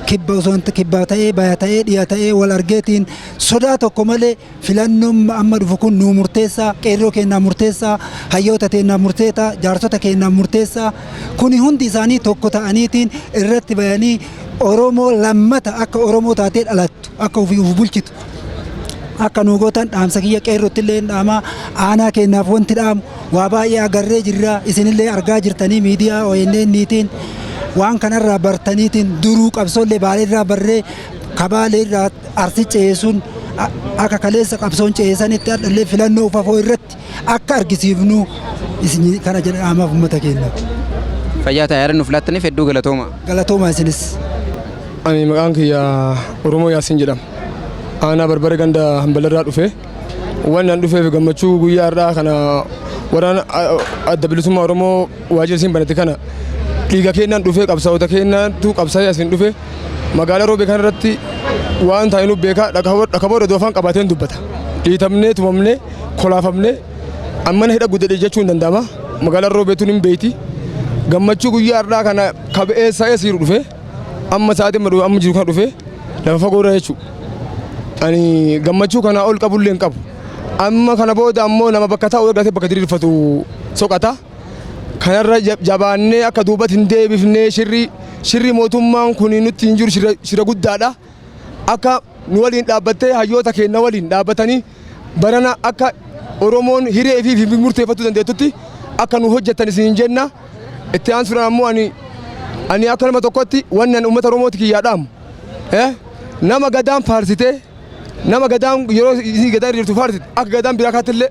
kibba osoo kibbaa ta'ee, baya ta'ee, dhiya ta'ee, wal argeetiin sodaa tokko malee filannoon amma dhufu kun nuu murteessaa, qeerroo keenyaa murteessaa, hayyoota keenyaa murteessaa, jaarsota keenyaa murteessaa. Kuni hundi isaanii tokko ta'aniitiin irratti bayanii Oromoo lammata akka Oromoo taatee dhalattu, akka ofii of bulchitu akka nu gootan dhaamsa kiyya qeerrootti illee dhaamaa. Aanaa keenyaaf wanti dhaamu, waa baay'ee agarree jirra, isinillee argaa jirtanii miidiyaa ONN'tiin. Waan kanarraa bartaniitiin duruu qabsoollee Baaleerraa barree kabaaleerraa Arsi ceesuun akka kaleessa qabsoon ceesanitti hadhallee filannoo ufafoo irratti akka argisiifnu isin kana jedha dhaamaaf uummata keenya. Fayyaa ta'aa, yaada nuuf laattaniif hedduu galatooma. Galatooma isinis. Ani maqaan kiyya Oromoo Yaasiin jedhama. Aanaa Barbare, ganda Hambalarraa dhufe. Waan an dhufeef gammachuu guyyaa har'aa kana waraana Adda Bilisummaa Oromoo waajjira isiin banate kana dhiiga keenyaan dhufee, qabsaa'ota keenyaatu qabsaa'ee asiin dhufe. Magaalaa Roobee kanarratti waan taa'e nu beekaa, dhakaboo doofaan qabateen dubbata. Dhiitamnee, tumamnee, kolaafamnee ammana hidha guddadhe jechuun danda'ama. Magaalaan Roobeetuun hin beeyti. Gammachuu guyyaa har'aa kana kaba'ee sa'ee siiru dhufe. Amma sa'aatii amma jiru kana dhufe, lafa fagoo irra jechuudha. Ani gammachuu kanaa ol qabullee hin qabu. Amma kana booda ammoo nama bakka taa'u argatee bakka diriirfatu soqata. Kanarra jabaannee akka duubatti hin deebifnee, shirri mootummaan kun nutti hin jiru shira guddaadha. Akka nu waliin dhaabbattee, hayyoota keenya waliin dhaabbatanii barana akka Oromoon hiree fi murteeffachuu dandeettutti akka nu hojjettan isin jenna. Itti aansuudhaan ammoo ani akka nama tokkotti wanni ani uummata Oromooti kiyyaa dhaamu. Nama gadaan faarsitee, nama gadaan yeroo isin gadaan jirtu faarsite, akka gadaan biraa kaatti illee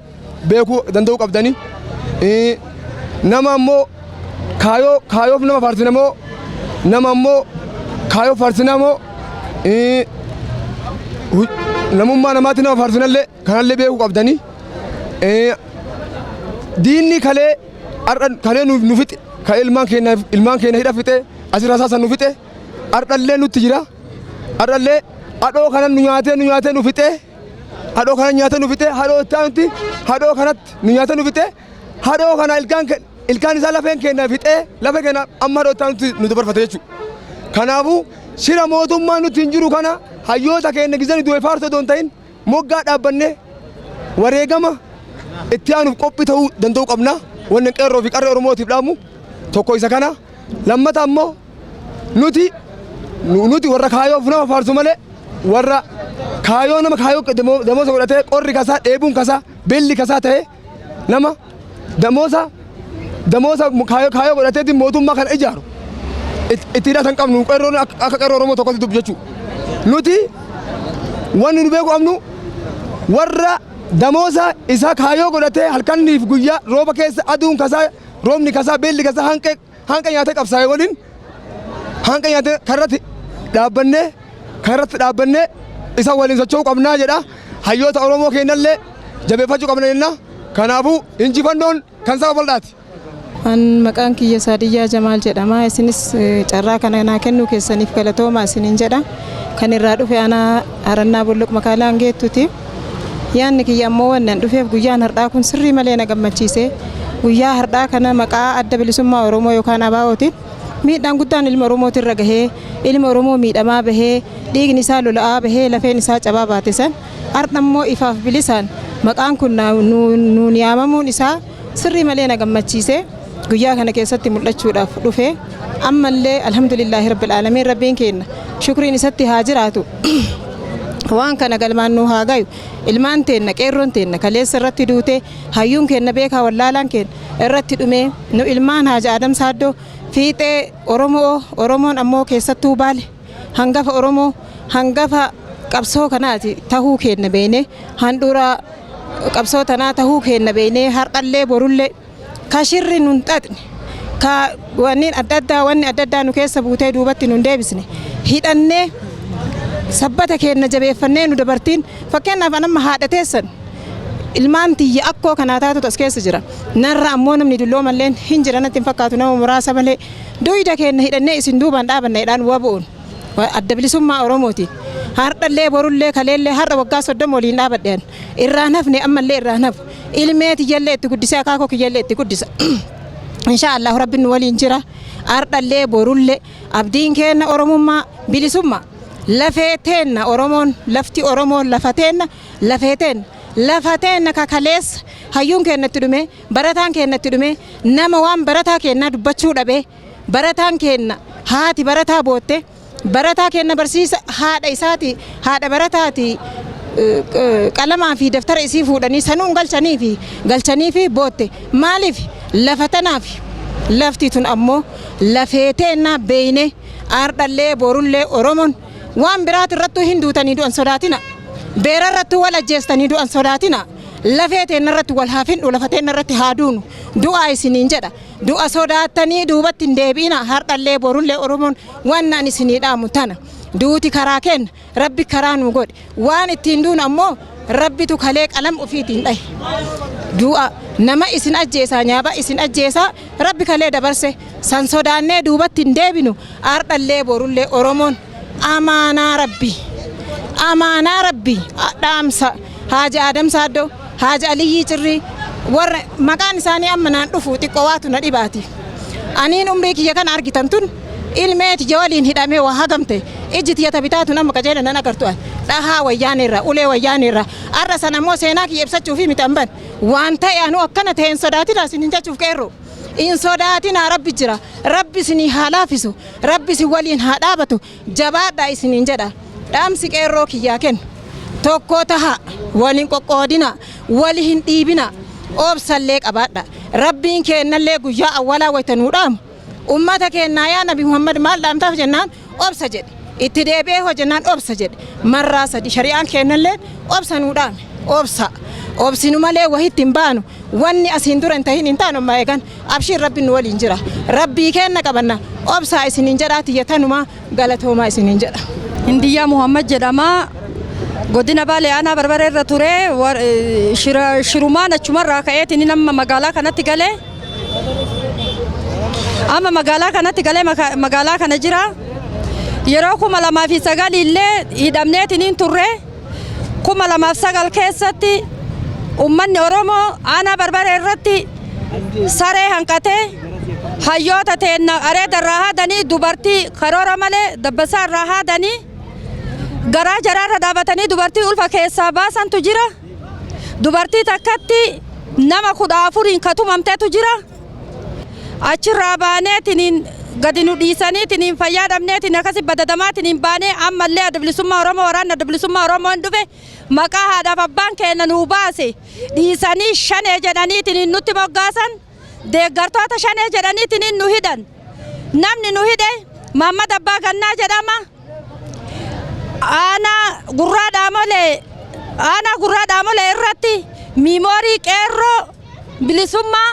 beekuu danda'uu qabdanii. Nama ammoo kaayoof nama faarsina moo, nama ammoo kaayoof faarsina moo, namummaa namaatti nama faarsinallee kanallee beekuu qabdanii. Diinni kalee har'a kalee nu fixe, kan ilmaan keenya hidha fixe, asirra rasaasan nu fixe, har'allee nutti jira. Har'allee hadhoo kana nu nyaatee, nu nyaatee nu fixe, hadhoo kana nyaatee nu fixe, hadhoo itti aanutti hadhoo kanatti nu nyaatee nu fixe, hadhoo kana ilkaan isaa lafeen keenya fixee, lafee keenya amma hadhoo itti aanutti nu dabarfate jechuudha. Kanaafuu shira mootummaa nutti hin jiru kana hayyoota keenya gizanii du'e faarsoo osoo hin ta'in moggaa dhaabbannee wareegama itti aanuuf qophii ta'uu danda'uu qabna. Wanni qeerroo fi qarree Oromootiif dhaamu tokko isa kana. Lammata ammoo nuti warra kaayoof nama faarsu malee warra kaayoo nama kaayoo damoosa godhatee qorri kasaa, dheebuun kasaa, beelli kasaa ta'ee nama damoosa kaayoo godhateetiin mootummaa kana ijaaru itti hidhatan qabnu, qeerroon akka qeerroo Oromoo tokkotti dubbu jechuudha. Nuti wanni nu beeku qabnu warra damoosa isaa kaayoo godhatee halkaniif guyyaa rooba keessa, aduun kasaa, roobni kasaa, beelli kasaa, hanqa nyaatee qabsaa'e waliin hanqa nyaatee karratti dhaabbannee isa waliin socho'uu qabnaa jedha. Hayyoota Oromoo keenyallee jabeeffachuu qabna jenna. Kanaafuu injifannoon kan saba bal'aati. An maqaan kiyya Saadiyyaa Jamaal jedhama. Isinis carraa kana naa kennuu keessaniif galatoomaa isiniin jedha. Kan irraa dhufe aanaa Harannaa Bulluq magaalaa Angeettuuti. Yaanni kiyya ammoo wannan dhufeef guyyaan har'aa kun sirrii malee na gammachiise. Guyyaa har'aa kana maqaa Adda Bilisummaa Oromoo yookaan ABO'tiin miidhaan guddaan ilma Oromootirra gahee, ilma Oromoo miidhamaa bahee, dhiigni isaa lola'aa bahee, lafeen isaa cabaa baate san har'a immoo ifaaf bilisaan maqaan kun nuun yaamamuun isaa sirrii malee na gammachiise. Guyyaa kana keessatti mul'achuudhaaf dhufe. Ammallee alhamdulillaahi rabbil aalamiin, Rabbiin keenya shukriin isatti haa jiraatu. Waan kana galmaan nu haa gayu. Ilmaan teenna, qeerroon teenna kaleessa irratti duute, hayyuun keenna beekaa wallaalaan keenya irratti dhumee, nu ilmaan Haaja Adam Saaddoo fiixee Oromoo, Oromoon ammoo keessattuu Baale hangafa Oromoo, hangafa qabsoo kanaati tahuu keenna beene, handhuura qabsoo tanaa tahuu keenna beene, har'allee borullee ka shirri nun xaxne, ka wanniin adda addaa, wanni adda addaa nu keessa buutee duubatti nun deebisne, hidhannee sabbata keenna jabeeffannee, nu dabartiin fakkeenyaaf anamma haadha teessan ilmaan tiyya akkoo kanaa taatutu as keessa jira. Narra ammoo namni dulloomalleen hin jira natti hin fakkaatu, nama muraasa malee. Duyda keenna hidhannee isin duubaan dhaabanna WBO'n Adda Bilisummaa Oromooti. Har'allee borullee kaleellee har'a waggaa 30 waliin dhaabadhe, irraan hafne, ammallee irraan hafu. Ilmee tiyyallee itti guddisee, akaakoo kiyyallee itti guddisa. Insha Allah Rabbiin nu waliin jira. Har'allee borullee abdiin keenna Oromummaa, bilisummaa. Lafee teenna Oromoon, lafti Oromoon lafa teenna, lafee teenna. Lafa teenna kakaleessa hayyuun keenna itti dhume, barataan keenna itti dhume, nama waan barataa keennaa dubbachuu dhabe, barataan keenna haati barataa bootte, barataa keenna barsiisa haadha isaati, haadha barataati qalamaa fi daftara isii fuudhanii sanuun galchanii fi bootte. Maaliif? Lafa tanaaf. Lafti tun ammoo lafee teennaa beeyne. Ardhallee borullee Oromoon waan biraati irrattuu hin duutanii du'an sodaatina, beera irrattuu wal ajjeestanii du'an sodaatina, lafee teenna irratti wal haa findhu, lafa teenna irratti haa duunu du'aa isiniin jedha. Du'a sodaattanii duubatti hin deebi'ina. Hardhallee borullee Oromoon waan ani isinii dhaamu tana. Duuti karaa kenna, Rabbi karaa nu godhe. Waan ittiin duunu ammoo Rabbitu kalee qalam ofiitiin dhahe. Du'a nama isin ajjeesaa, nyaaba isin ajjeesaa, Rabbi kalee dabarse san sodaannee duubatti hin deebinu. Hardhallee borullee Oromoon amaanaa Rabbi, amaanaa Rabbi, dhaamsa Haaji Adam Saaddoo, Haaji Aliyyii Cirrii, warra maqaan isaanii amma naan dhufu xiqqoo waatu na dhibaati. Aniin umrii kiyya kana argitan tun ilmee tiyya waliin hidhamee waa hagamte, ijji tiyya tabitaatun amma qajeela nan agartu dhahaa wayyaaneerra, ulee wayyaaneerra. Arra sana ammoo seenaa kiyya ibsachuu fi miti amban waan ta'e anu akkana ta'e hin sodaatina isin hin jechuuf. Qeerroo, hin sodaatina, Rabbi jira. Rabbi isinii haa laafisu, Rabbi isin waliin haa dhaabatu, jabaadhaa isiniin jedha. Dhaamsi qeerroo kiyyaa kennu tokko taha, waliin qoqqoodina, wali hin dhiibina, obsallee qabaadha. Rabbiin keennallee guyyaa awwalaa wayta nuu dhaamu, ummata keennaa yaa Nabi Muhammad maal dhaamtaaf jennaan, obsa jedhe. Itti deebi'ee hoo jennaan, obsa jedhe. Marraa sadi shari'aan keennallee obsa nuu dhaame. Obsa obsinu malee wahitti hin baanu. Wanni asiin dura hin tahin hin taanu ammaa eegan. Abshiin, Rabbiin nu waliin jira, Rabbii keenna qabanna. Obsaa isiniin jedhaa, tiyyatanumaa galatoomaa isiniin jedha. Hindiyyaa Muhammad jedhama. Godina Baalee aanaa Barbaree irra ture. Shirumaan achumarraa ka'eetiin amma magaalaa kanatti galee. Amma magaalaa kanatti galee magaalaa kana jira. Yeroo 2009 illee hidhamneetiin turre. 2009 keessatti uummanni Oromoo aanaa Barbaree irratti saree hanqatee hayyoota teenna areeda irraa haadanii, dubartii karoora malee dabbasaa irraa haadanii, garaa jaraarra dhaabatanii dubartii ulfa keessaa baasantu jira. Dubartii takkatti nama 14n katumamtetu jira. Achirraa baaneetiniin gadi nu dhiisaniitiniin fayyaa dhabneetiin akkasi badadamaatiniin baanee, ammallee Adda Bilisummaa Oromoo, waraanni Adda Bilisummaa Oromoo hin dhufe. Maqaa haadhaaf abbaan keenya nuu baase dhiisanii shanee jedhaniitiniin nutti moggaasan. Deeggartoota shanee jedhaniitiniin nu hidhan. Namni nu hidhe Mahammad Abbaa Gannaa jedhama. Aanaa Gurraa Dhaamolee irratti miimoorii qeerroo bilisummaa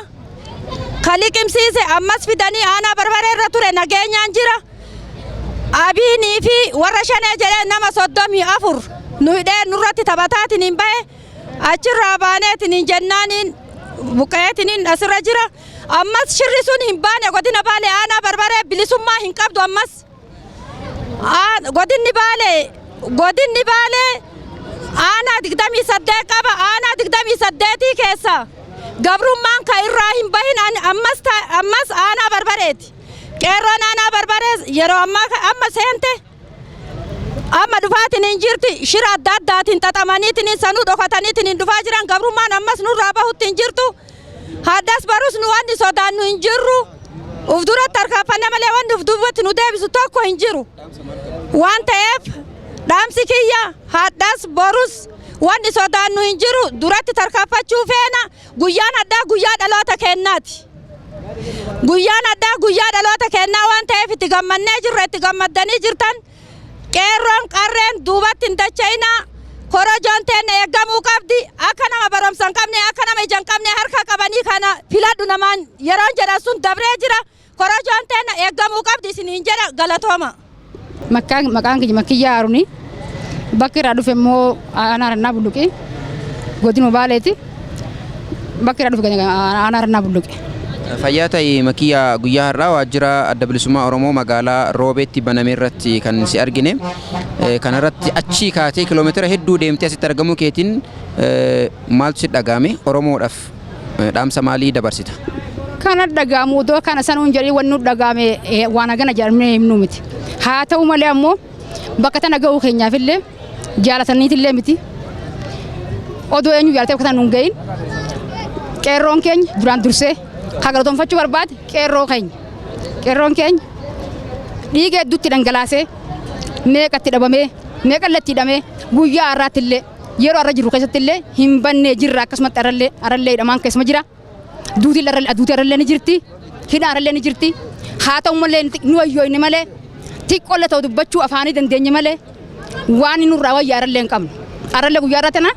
kaliqimsiise ammas fidanii aanaa Barbaree irra ture nageenyaan jira. Abiinii fi warra shanee jedhee nama 34 Nu hidhee nurratti taphataatiin bahe. Achirraa baaneetiin jennaaniin buqqa'eetiin asirra jira. Ammas shirri sun hin baane. Godina Baalee aanaa Barbaree bilisummaa hin qabdu ammas. Godinni Baalee aanaa 28 qaba. Aanaa 28 keessa gabrummaan ka irraa hin bahin ammas aanaa Barbareeti. Qeerroon aanaa Barbaree yeroo ammaa amma seente, amma dhufaatiin hin jirti. Shira adda addaatiin xaxamaniitiin sanuu dhokataniitiin hin dhufaa jiran. Gabrummaan ammas nurraa bahutti hin jirtu. Haddas barus nu wanni sodaannu hin jirru. Uf duratti harkaaffanna malee wanni uf duubatti nu deebisu tokko hin jiru. Waan ta'eef dhaamsi kiyya, haddas borus wanni sodaannu hin jiru. Duratti tarkaanfachuu feena. Guyyaan addaa guyyaa dhaloota keennaati. Guyyaan addaa guyyaa dhaloota kennaa waan ta'eef itti gammannee jirra, itti gammaddanii jirtan. Qeerroon qarreen duubatti hin dacha'inaa. Korojoon teenna eeggamuu qabdi. Akka nama barumsa hin qabne, akka nama ija hin qabne harka qabanii kana filadhu namaan yeroon jedhan sun dabree jira. Korojoon teenna eeggamuu qabdi isiniin jedha. Galatooma. Maqaan kiyya Makkiyyaa Haaruni. Bakki irraa dhufe immoo aanaa Harannaa Bulluqi, godinuma Baaleeti. Bakki irraa dhufe aanaa Harannaa Bulluqi. Fayyaa ta'e, Makiyyaa. Guyyaa har'aa waajjira Adda Bilisummaa Oromoo magaalaa Roobeetti baname irratti kan si argine. Kanarratti achii kaatee kiloomeetira hedduu deemtee asitti argamuu keetiin maaltu si dhaga'ame? Oromoodhaaf dhaamsa maalii dabarsita? Kana dhaga'amu odoo kana sanuun jedhee wanni nu dhaga'ame waan hagana jedhamee himnu miti. Haa ta'u malee ammoo bakka tana ga'uu keenyaafillee jaalataniitillee miti. Odoo eenyu jaalatee bakka tana nu hin gahin, qeerroon keenya duraan dursee kan galatoonfachuu barbaade qeerroo keenya. Qeerroon keenya dhiiga hedduutti dhangalaasee, meeqatti dhabamee, meeqallatti hidhamee, guyyaa har'aatti illee yeroo har'a jiru keessatti illee hin bannee jirra. Akkasumatti har'allee hidhamaan keessuma jira. Duutii har'allee ni jirti. Hidhaan har'allee ni jirti. Haa ta'u malee nu wayyooyne malee, xiqqoolle ta'u dubbachuu afaanii dandeenye malee, waan nurraa wayyaa har'allee hin qabnu. Har'allee guyyaa irraa tana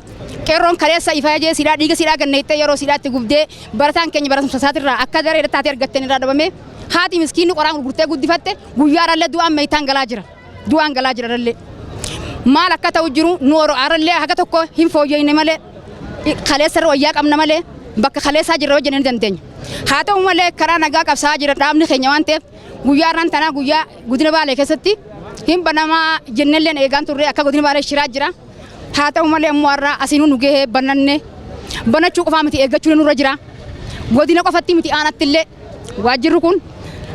qeerroon kaleessa ifaa jee sidhaa dhiiga sidhaa ganneettee yeroo sidhaatti gubdee, barataan keenya barumsa isaatirraa akka daree taatee argatteen irraa dhabame, haati miskiinni qoraan gurgurtee guddifatte guyyaa har'allee du'aan meeytaan galaa jira. Du'aan galaa jira har'allee. Maal akka ta'u jiru nu har'allee haga tokko hin fooyyeyne malee, kaleessa irra wayyaa qabna malee, bakka kaleessaa jirra hojjennee ni dandeenya. Haa ta'u malee karaa nagaa qabsaa'aa jira dhaabni keenya waan ta'eef, guyyaa har'aan tanaa guyyaa godina Baalee keessatti hin banamaa jennelleen eegaan turre. Akka godina Baalee shiraa jira. Haa ta'u malee immoo har'a asiinuu nu gahee bananne. Banachuu qofaa miti, eeggachuun nurra jira. Godina qofatti miti, aanatti illee waajjirri kun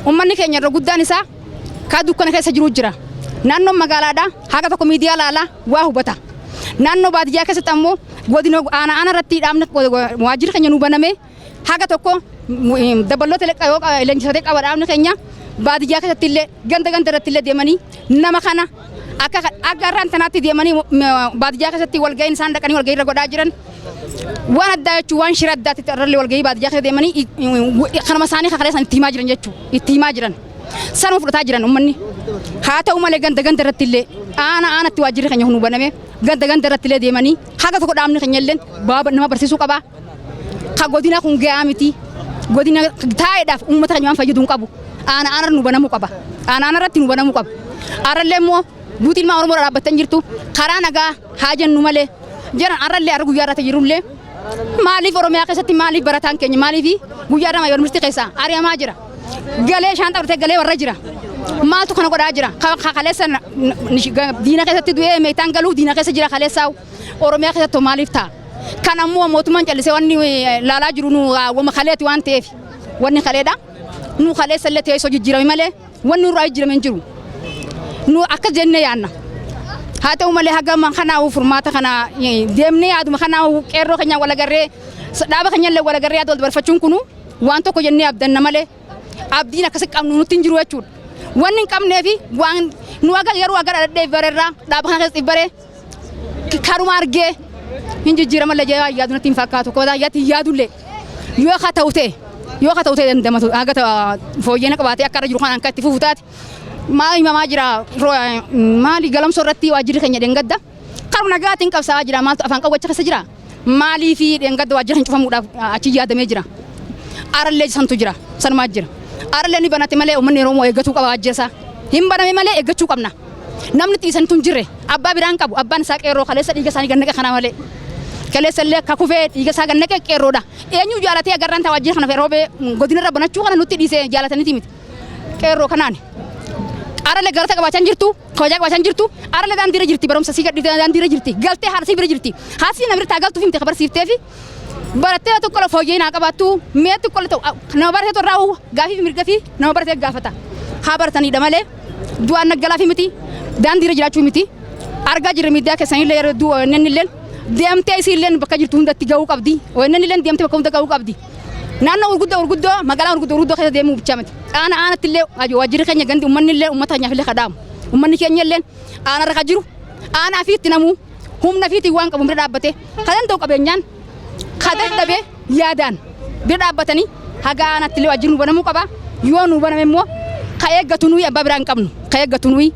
uummanni keenya irra guddaan isaa kaa dukkana keessa jiru jira. Naannoon magaalaadhaa haga tokko miidiyaa laalaa waa hubata. Naannoo baadiyyaa keessatti ammoo godina aana aana irratti dhaabni waajjirri keenya nu baname haga tokko daballoota yoo leenjisatee qaba dhaabni keenya. Baadiyyaa keessatti illee, ganda ganda irratti illee deemanii nama kana akka irraan tanaatti deemanii baadiyyaa keessatti walga'iin isaan dhaqanii walga'ii irra godhaa jiran waan addaa jechuun, waan shira addaatti irrallee walga'ii baadiyyaa keessa deemanii kanuma isaanii kakalee isaan itti himaa jiran jechuudha, itti himaa jiran sanuma fudhataa jiran uummanni. Haa ta'u malee ganda ganda irratti illee, aana aanatti waajjirri keenya kun baname, ganda ganda irratti illee deemanii haga tokko dhaabni keenya illee nama barsiisuu qaba. Ka godina kun gahaa miti. Godina taa'eedhaaf uummata keenya waan fayyadu hin qabu. Aana aana nu banamuu qaba. Aana aana irratti nu banamuu qaba. Arrallee immoo duuti ilmaan Oromoo dhaabbattee jirtu karaa nagaa haa jennu malee jiran. Arrallee arra guyyaa irratti jirullee maaliif Oromiyaa keessatti, maaliif barataan keenya, maaliif guyyaa irraa yuunivarsiitii keessaa ari'amaa jira? Galee shaanxaa fudhatee galee warra jira. Maaltu kana godhaa jira? Kaleessa diina keessatti du'ee meetaan galuu diina keessa jira kaleessaa Oromiyaa keessatti maaliif ta'a? Kan ammoo mootummaan callisee wanni laalaa jiru nu wama kaleeti waan ta'eef wanni kaleedha. Nu kaleessa illee teessoo jijjiirame malee wanni nurraa jijjiirame hin jiru. Nu akkas jennee yaanna. Haa ta'u malee haga kanaa'u furmaata kana deemnee yaaduma kanaa'u qeerroo keenya wal agarree, dhaaba keenya illee wal agarree yaada wal dabarfachuun kunu waan tokko jennee abdanna malee abdiin akkasi qabnu nutti hin jiru jechuudha. Wanni hin qabnee fi waan nu aga yeroo aga dhadhee barerraa dhaaba kana keessatti baree karuma argee hin jijjiiramallee jee yaadu natti hin fakkaatu. Kodaa yaatti hin yaadullee yoo ka ta'u ta'e dandamatu haga fooyyena qabaatee akka irra jiru kanaan akka itti fufu taate. Maal himamaa jira? Maali Galamsoo irratti waajjirri keenya dheengadda karuma nagaatiin qabsaa'aa jira. Maaltu afaan qawwacha keessa jira? Maalii fi dheengadda waajjirri keenya cufamuudhaaf achi yaadamee jira? Arallee santu jira, sanumaa jira. Arallee ni banate malee uummanni Oromoo eeggatuu qaba. Waajjira isaa hin baname malee eeggachuu qabna. Namni xiisanitu hin jirre abbaa biraan qabu abbaan isaa qeerroo kaleessa dhiiga isaanii gannaqe kana malee. Kaleessa illee akka kufee dhiiga isaa gannaqe qeerroodha. Eenyu jaalatee agarraan taa waajjira kana roobee godina irra banachuu kana nutti dhiisee jaalataniiti miti. Qeerroo kanaan. Arale galata qabaachaa hin jirtu, kabajaa qabaachaa hin jirtu, arale daandiirra jirti, barumsa sii gadhiiftee daandiirra jirti, galtee haadha sii bira jirti. Haadha sii nama bira taa galtuuf himte kabarsiifteefi barattee tokko la fooyyee naa qabaattu mee tokko la ta'u nama baratee torraa gaafii fi mirga fi nama baratee gaafata. Haa barataniidha malee du'aan naggalaa fi miti daandiirra jiraachuu miti. Argaa jirra miidiyaa keessanillee yeroo du'u ONN illee deemtee isiillee bakka jirtu hundatti ga'uu qabdi. ONN illee deemtee bakka hunda ga'uu qabdi. Naannoo gurguddoo gurguddoo magaalaa gurguddoo gurguddoo keessa deemuu bichaa miti. Aana aanatti illee waajjirri keenya gandi uummanni illee uummata keenyaaf illee kadhaamu. Uummanni keenya illee aanarra kan jiru aanaa fi itti namuu humna fiitiin waan qabu bira dhaabbatee kan danda'u qabeenyaan kan dadhabe yaadaan bira dhaabbatanii haga aanaatti illee waajjirri nu banamuu qaba. Yoo nu baname immoo ka eeggatu nuyi abbaa biraa hin qabnu. Ka eeggatu nuyi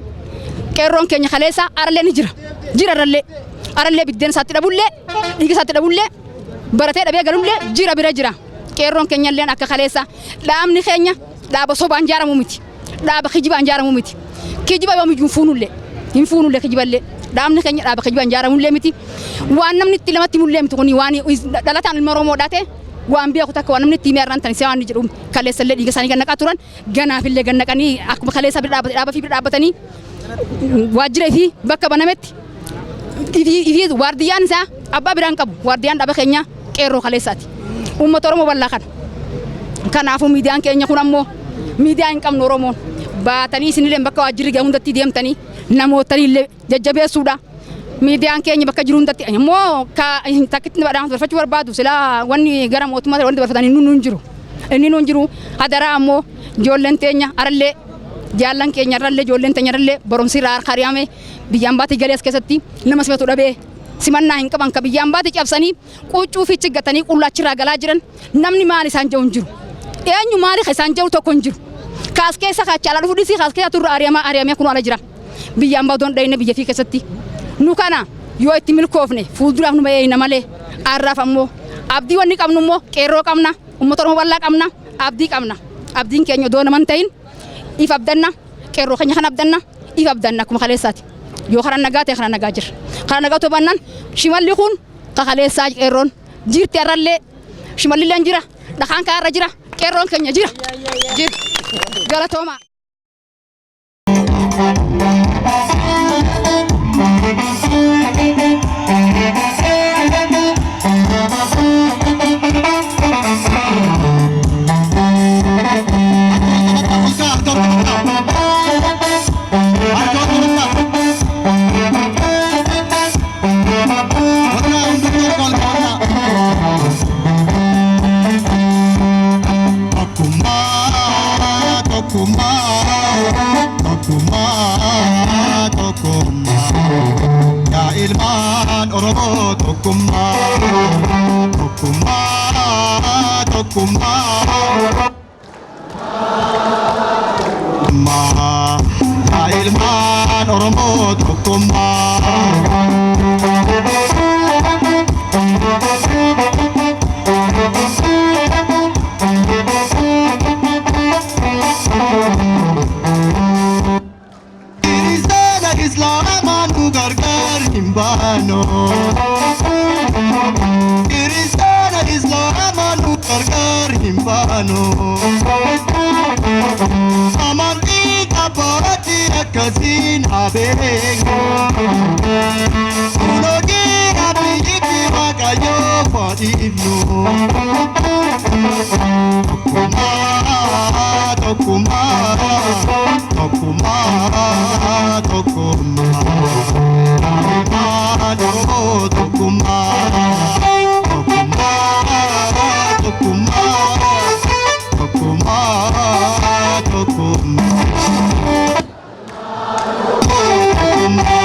qeerroon keenya kaleessa arallee ni jira. Jira arallee. Arallee biddeen isaatti dhabullee dhiiga isaatti dhabullee baratee dhabee galullee jira bira jira. Qeerroon keenya illee akka kaleessa dhaabni keenya dhaaba sobaan jaaramu miti. Dhaaba kijibaan jaaramu miti. Kijiba yoomiyyuu hin fuunullee. Hin fuunullee kijiballee. Dhaabni keenya dhaaba kijibaan jaaramullee miti. Waan namni itti lamatti himullee miti kuni waan dhalataan ilma Oromoo dhaate waan beeku takka waan namni itti himee har'aan tan waan jedhu kaleessallee dhiiga isaanii gannaqaa turan ganaafillee gannaqanii akkuma kaleessa bira dhaabbate dhaaba fi bira dhaabbatanii waajjira fi bakka banametti ifii waardiyyaan isaa abbaa biraan qabu waardiyaan dhaaba keenya qeerroo kaleessaati. Uummata Oromoo bal'aa kana. Kanaafuu miidiyaan keenya kun ammoo miidiyaa hin qabnu Oromoon baatanii isinillee bakka waajjirri gahe hundatti deemtanii namootanii illee jajjabeessuudha. Miidiyaan keenya bakka jiru hundatti immoo ka takkitti dabarfachuu barbaadu silaa wanni gara mootummaa wanti dabarfatan inni nuun jiru. Inni nuun jiru hadaraa ammoo ijoolleen teenya arallee jaallan keenya irrallee ijoolleen teenya irrallee barumsi irraa hariyame biyyaan baatee galee as keessatti nama simatu dhabee simannaa hin qaban ka biyyaan baatee cabsanii quuccuu fi ciggatanii qullaachirraa galaa jiran namni maal isaan jedhu hin jiru. Eenyu maali isaan jedhu tokko hin jiru. Kaas keessa kaachaa dhufu dhisii kaas keessa turre ariyamaa ariyamee kun ala jira. Biyyaan baatee hin dhayine biyya fi keessatti. Nu kana yoo itti milkoofne fuulduraaf nu eeyna malee arraaf ammoo abdii wanni qabnu immoo qeerroo qabna uummata Oromoo bal'aa qabna abdii qabna. Abdiin keenya odoo nama hin ta'in if abdanna qeerroo keenya kan abdanna if abdanna akkuma kaleessaati. Yoo karaa nagaa ta'e karaa nagaa jira. Karaa nagaa ta'uu baannaan shimalli kun kakaleessaa qeerroon jirti arrallee shimallilleen jira dhakaan kaarra jira qeerroon keenya jira. Jira. Galatoomaa. Tokkummaa, tokkummaa, tokkummaa, tokkummaa. Yaa ilmaan Oromoo tokkummaa, tokkummaa, tokkummaa. Yaa ilmaan Oromoo tokkummaa. Kiristaana Islaamaan nu gargaar hin baano. Kiristaana Islaamaan nu gargaar hin baano. Amantii qabbaatti akkasiin haa beeknu. Kunoogii abiyyitti Waaqayyoo fadhiifnu. Tokkummaa, tokkummaa, tokkummaa, tokkummaa. Ilmaan Oromoo tokkummaa, tokkummaa, tokkummaa, tokkummaa, tokkummaa. Tokkummaa.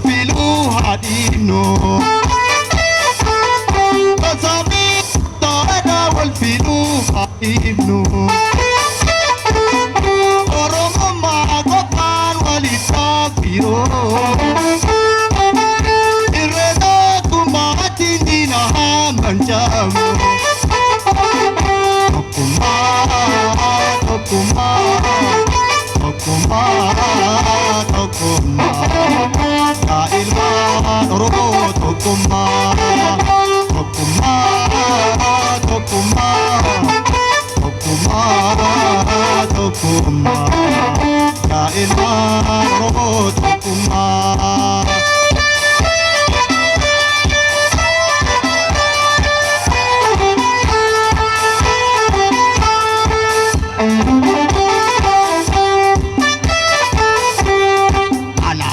Filuu haadhiifnu. Wal filuu haadhiifnu. Oromummaa qofaan walitti firoo. Tokkummaa, tokkummaa, tokkummaa, tokkummaa, tokkummaa. Yaa ilmaan Oromoo tokkummaa.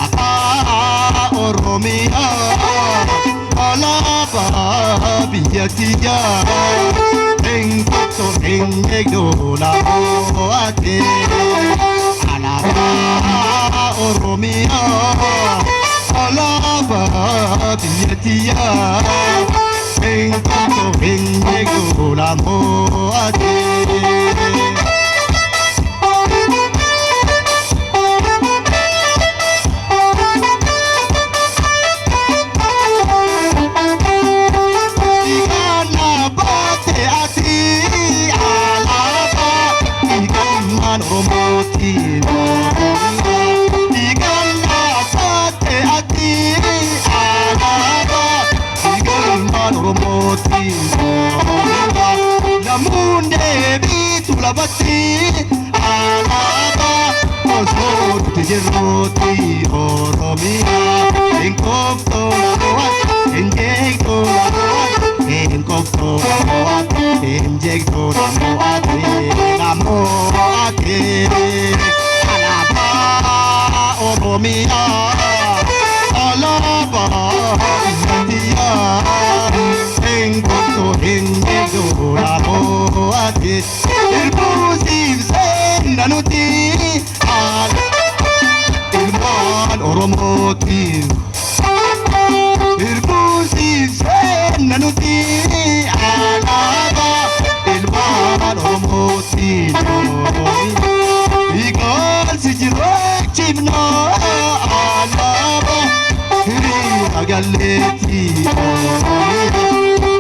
Alaabaa Oromiyaa, alaabaa biyya tiyyaa, hin kottu hin eegdu lafo'ate. Alaabaa Oromiyaa, alaabaa biyya tiyyaa, hin kottu hin eegdu lafo'ate. Dhiigaan baate ati alaabaa dhiigaan Oromooti. Dhiigaan baate ati alaabaa dhiigaan Oromooti. Namuun deebiitu lafatti alaabaa osoo nuti jirruuti Oromiyaa. Hin kooftuu lafo'aatti, hin jeeqtuu lafo'aatti, hin kooftuu lafo'aatti, hin jeeqtuu lafo'aatti, lafo'aatti. Alaabaa Oromiyaa, alaabaa biyya hin kooftuu hin jeeqtuu lafo'aatti. Irbuu siif seenna nuti ilmaan Oromootiin. Irbuu siif seenna nuti alaabaa ilmaan Oromootiin. Dhiigaan si jiraachifna alaabaa hiriira galleetti.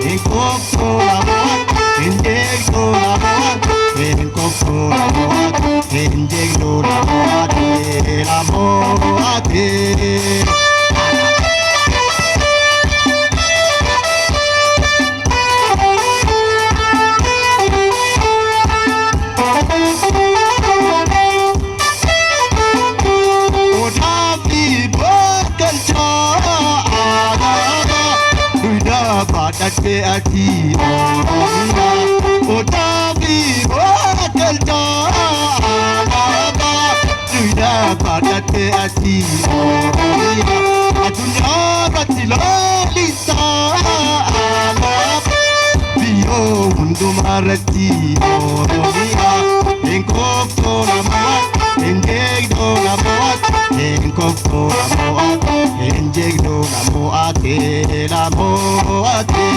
Hin kooftuu lafo'aatti, hin jeeqtuu lafo'aatti, hin kooftuu lafo'aatti, hin jeeqtuu lafo'aatti, lafo'aatti. Odaafi bakkalchaa alaabaa duudhaa baadhattee ati Oromiyaa. Odaafi bakkalchaa alaabaa duudhaa baadhattee ati Oromiyaa. Addunyaa irratti lalisaa alaabaa biyyoo hundumaa irratti Oromiyaa. Hin kooftuu lamo'aatti, hin jeeqduu lamo'aatti, hin kooftuu lamo'aatti, hin jeeqduu lamo'aatti, lamo'aatti.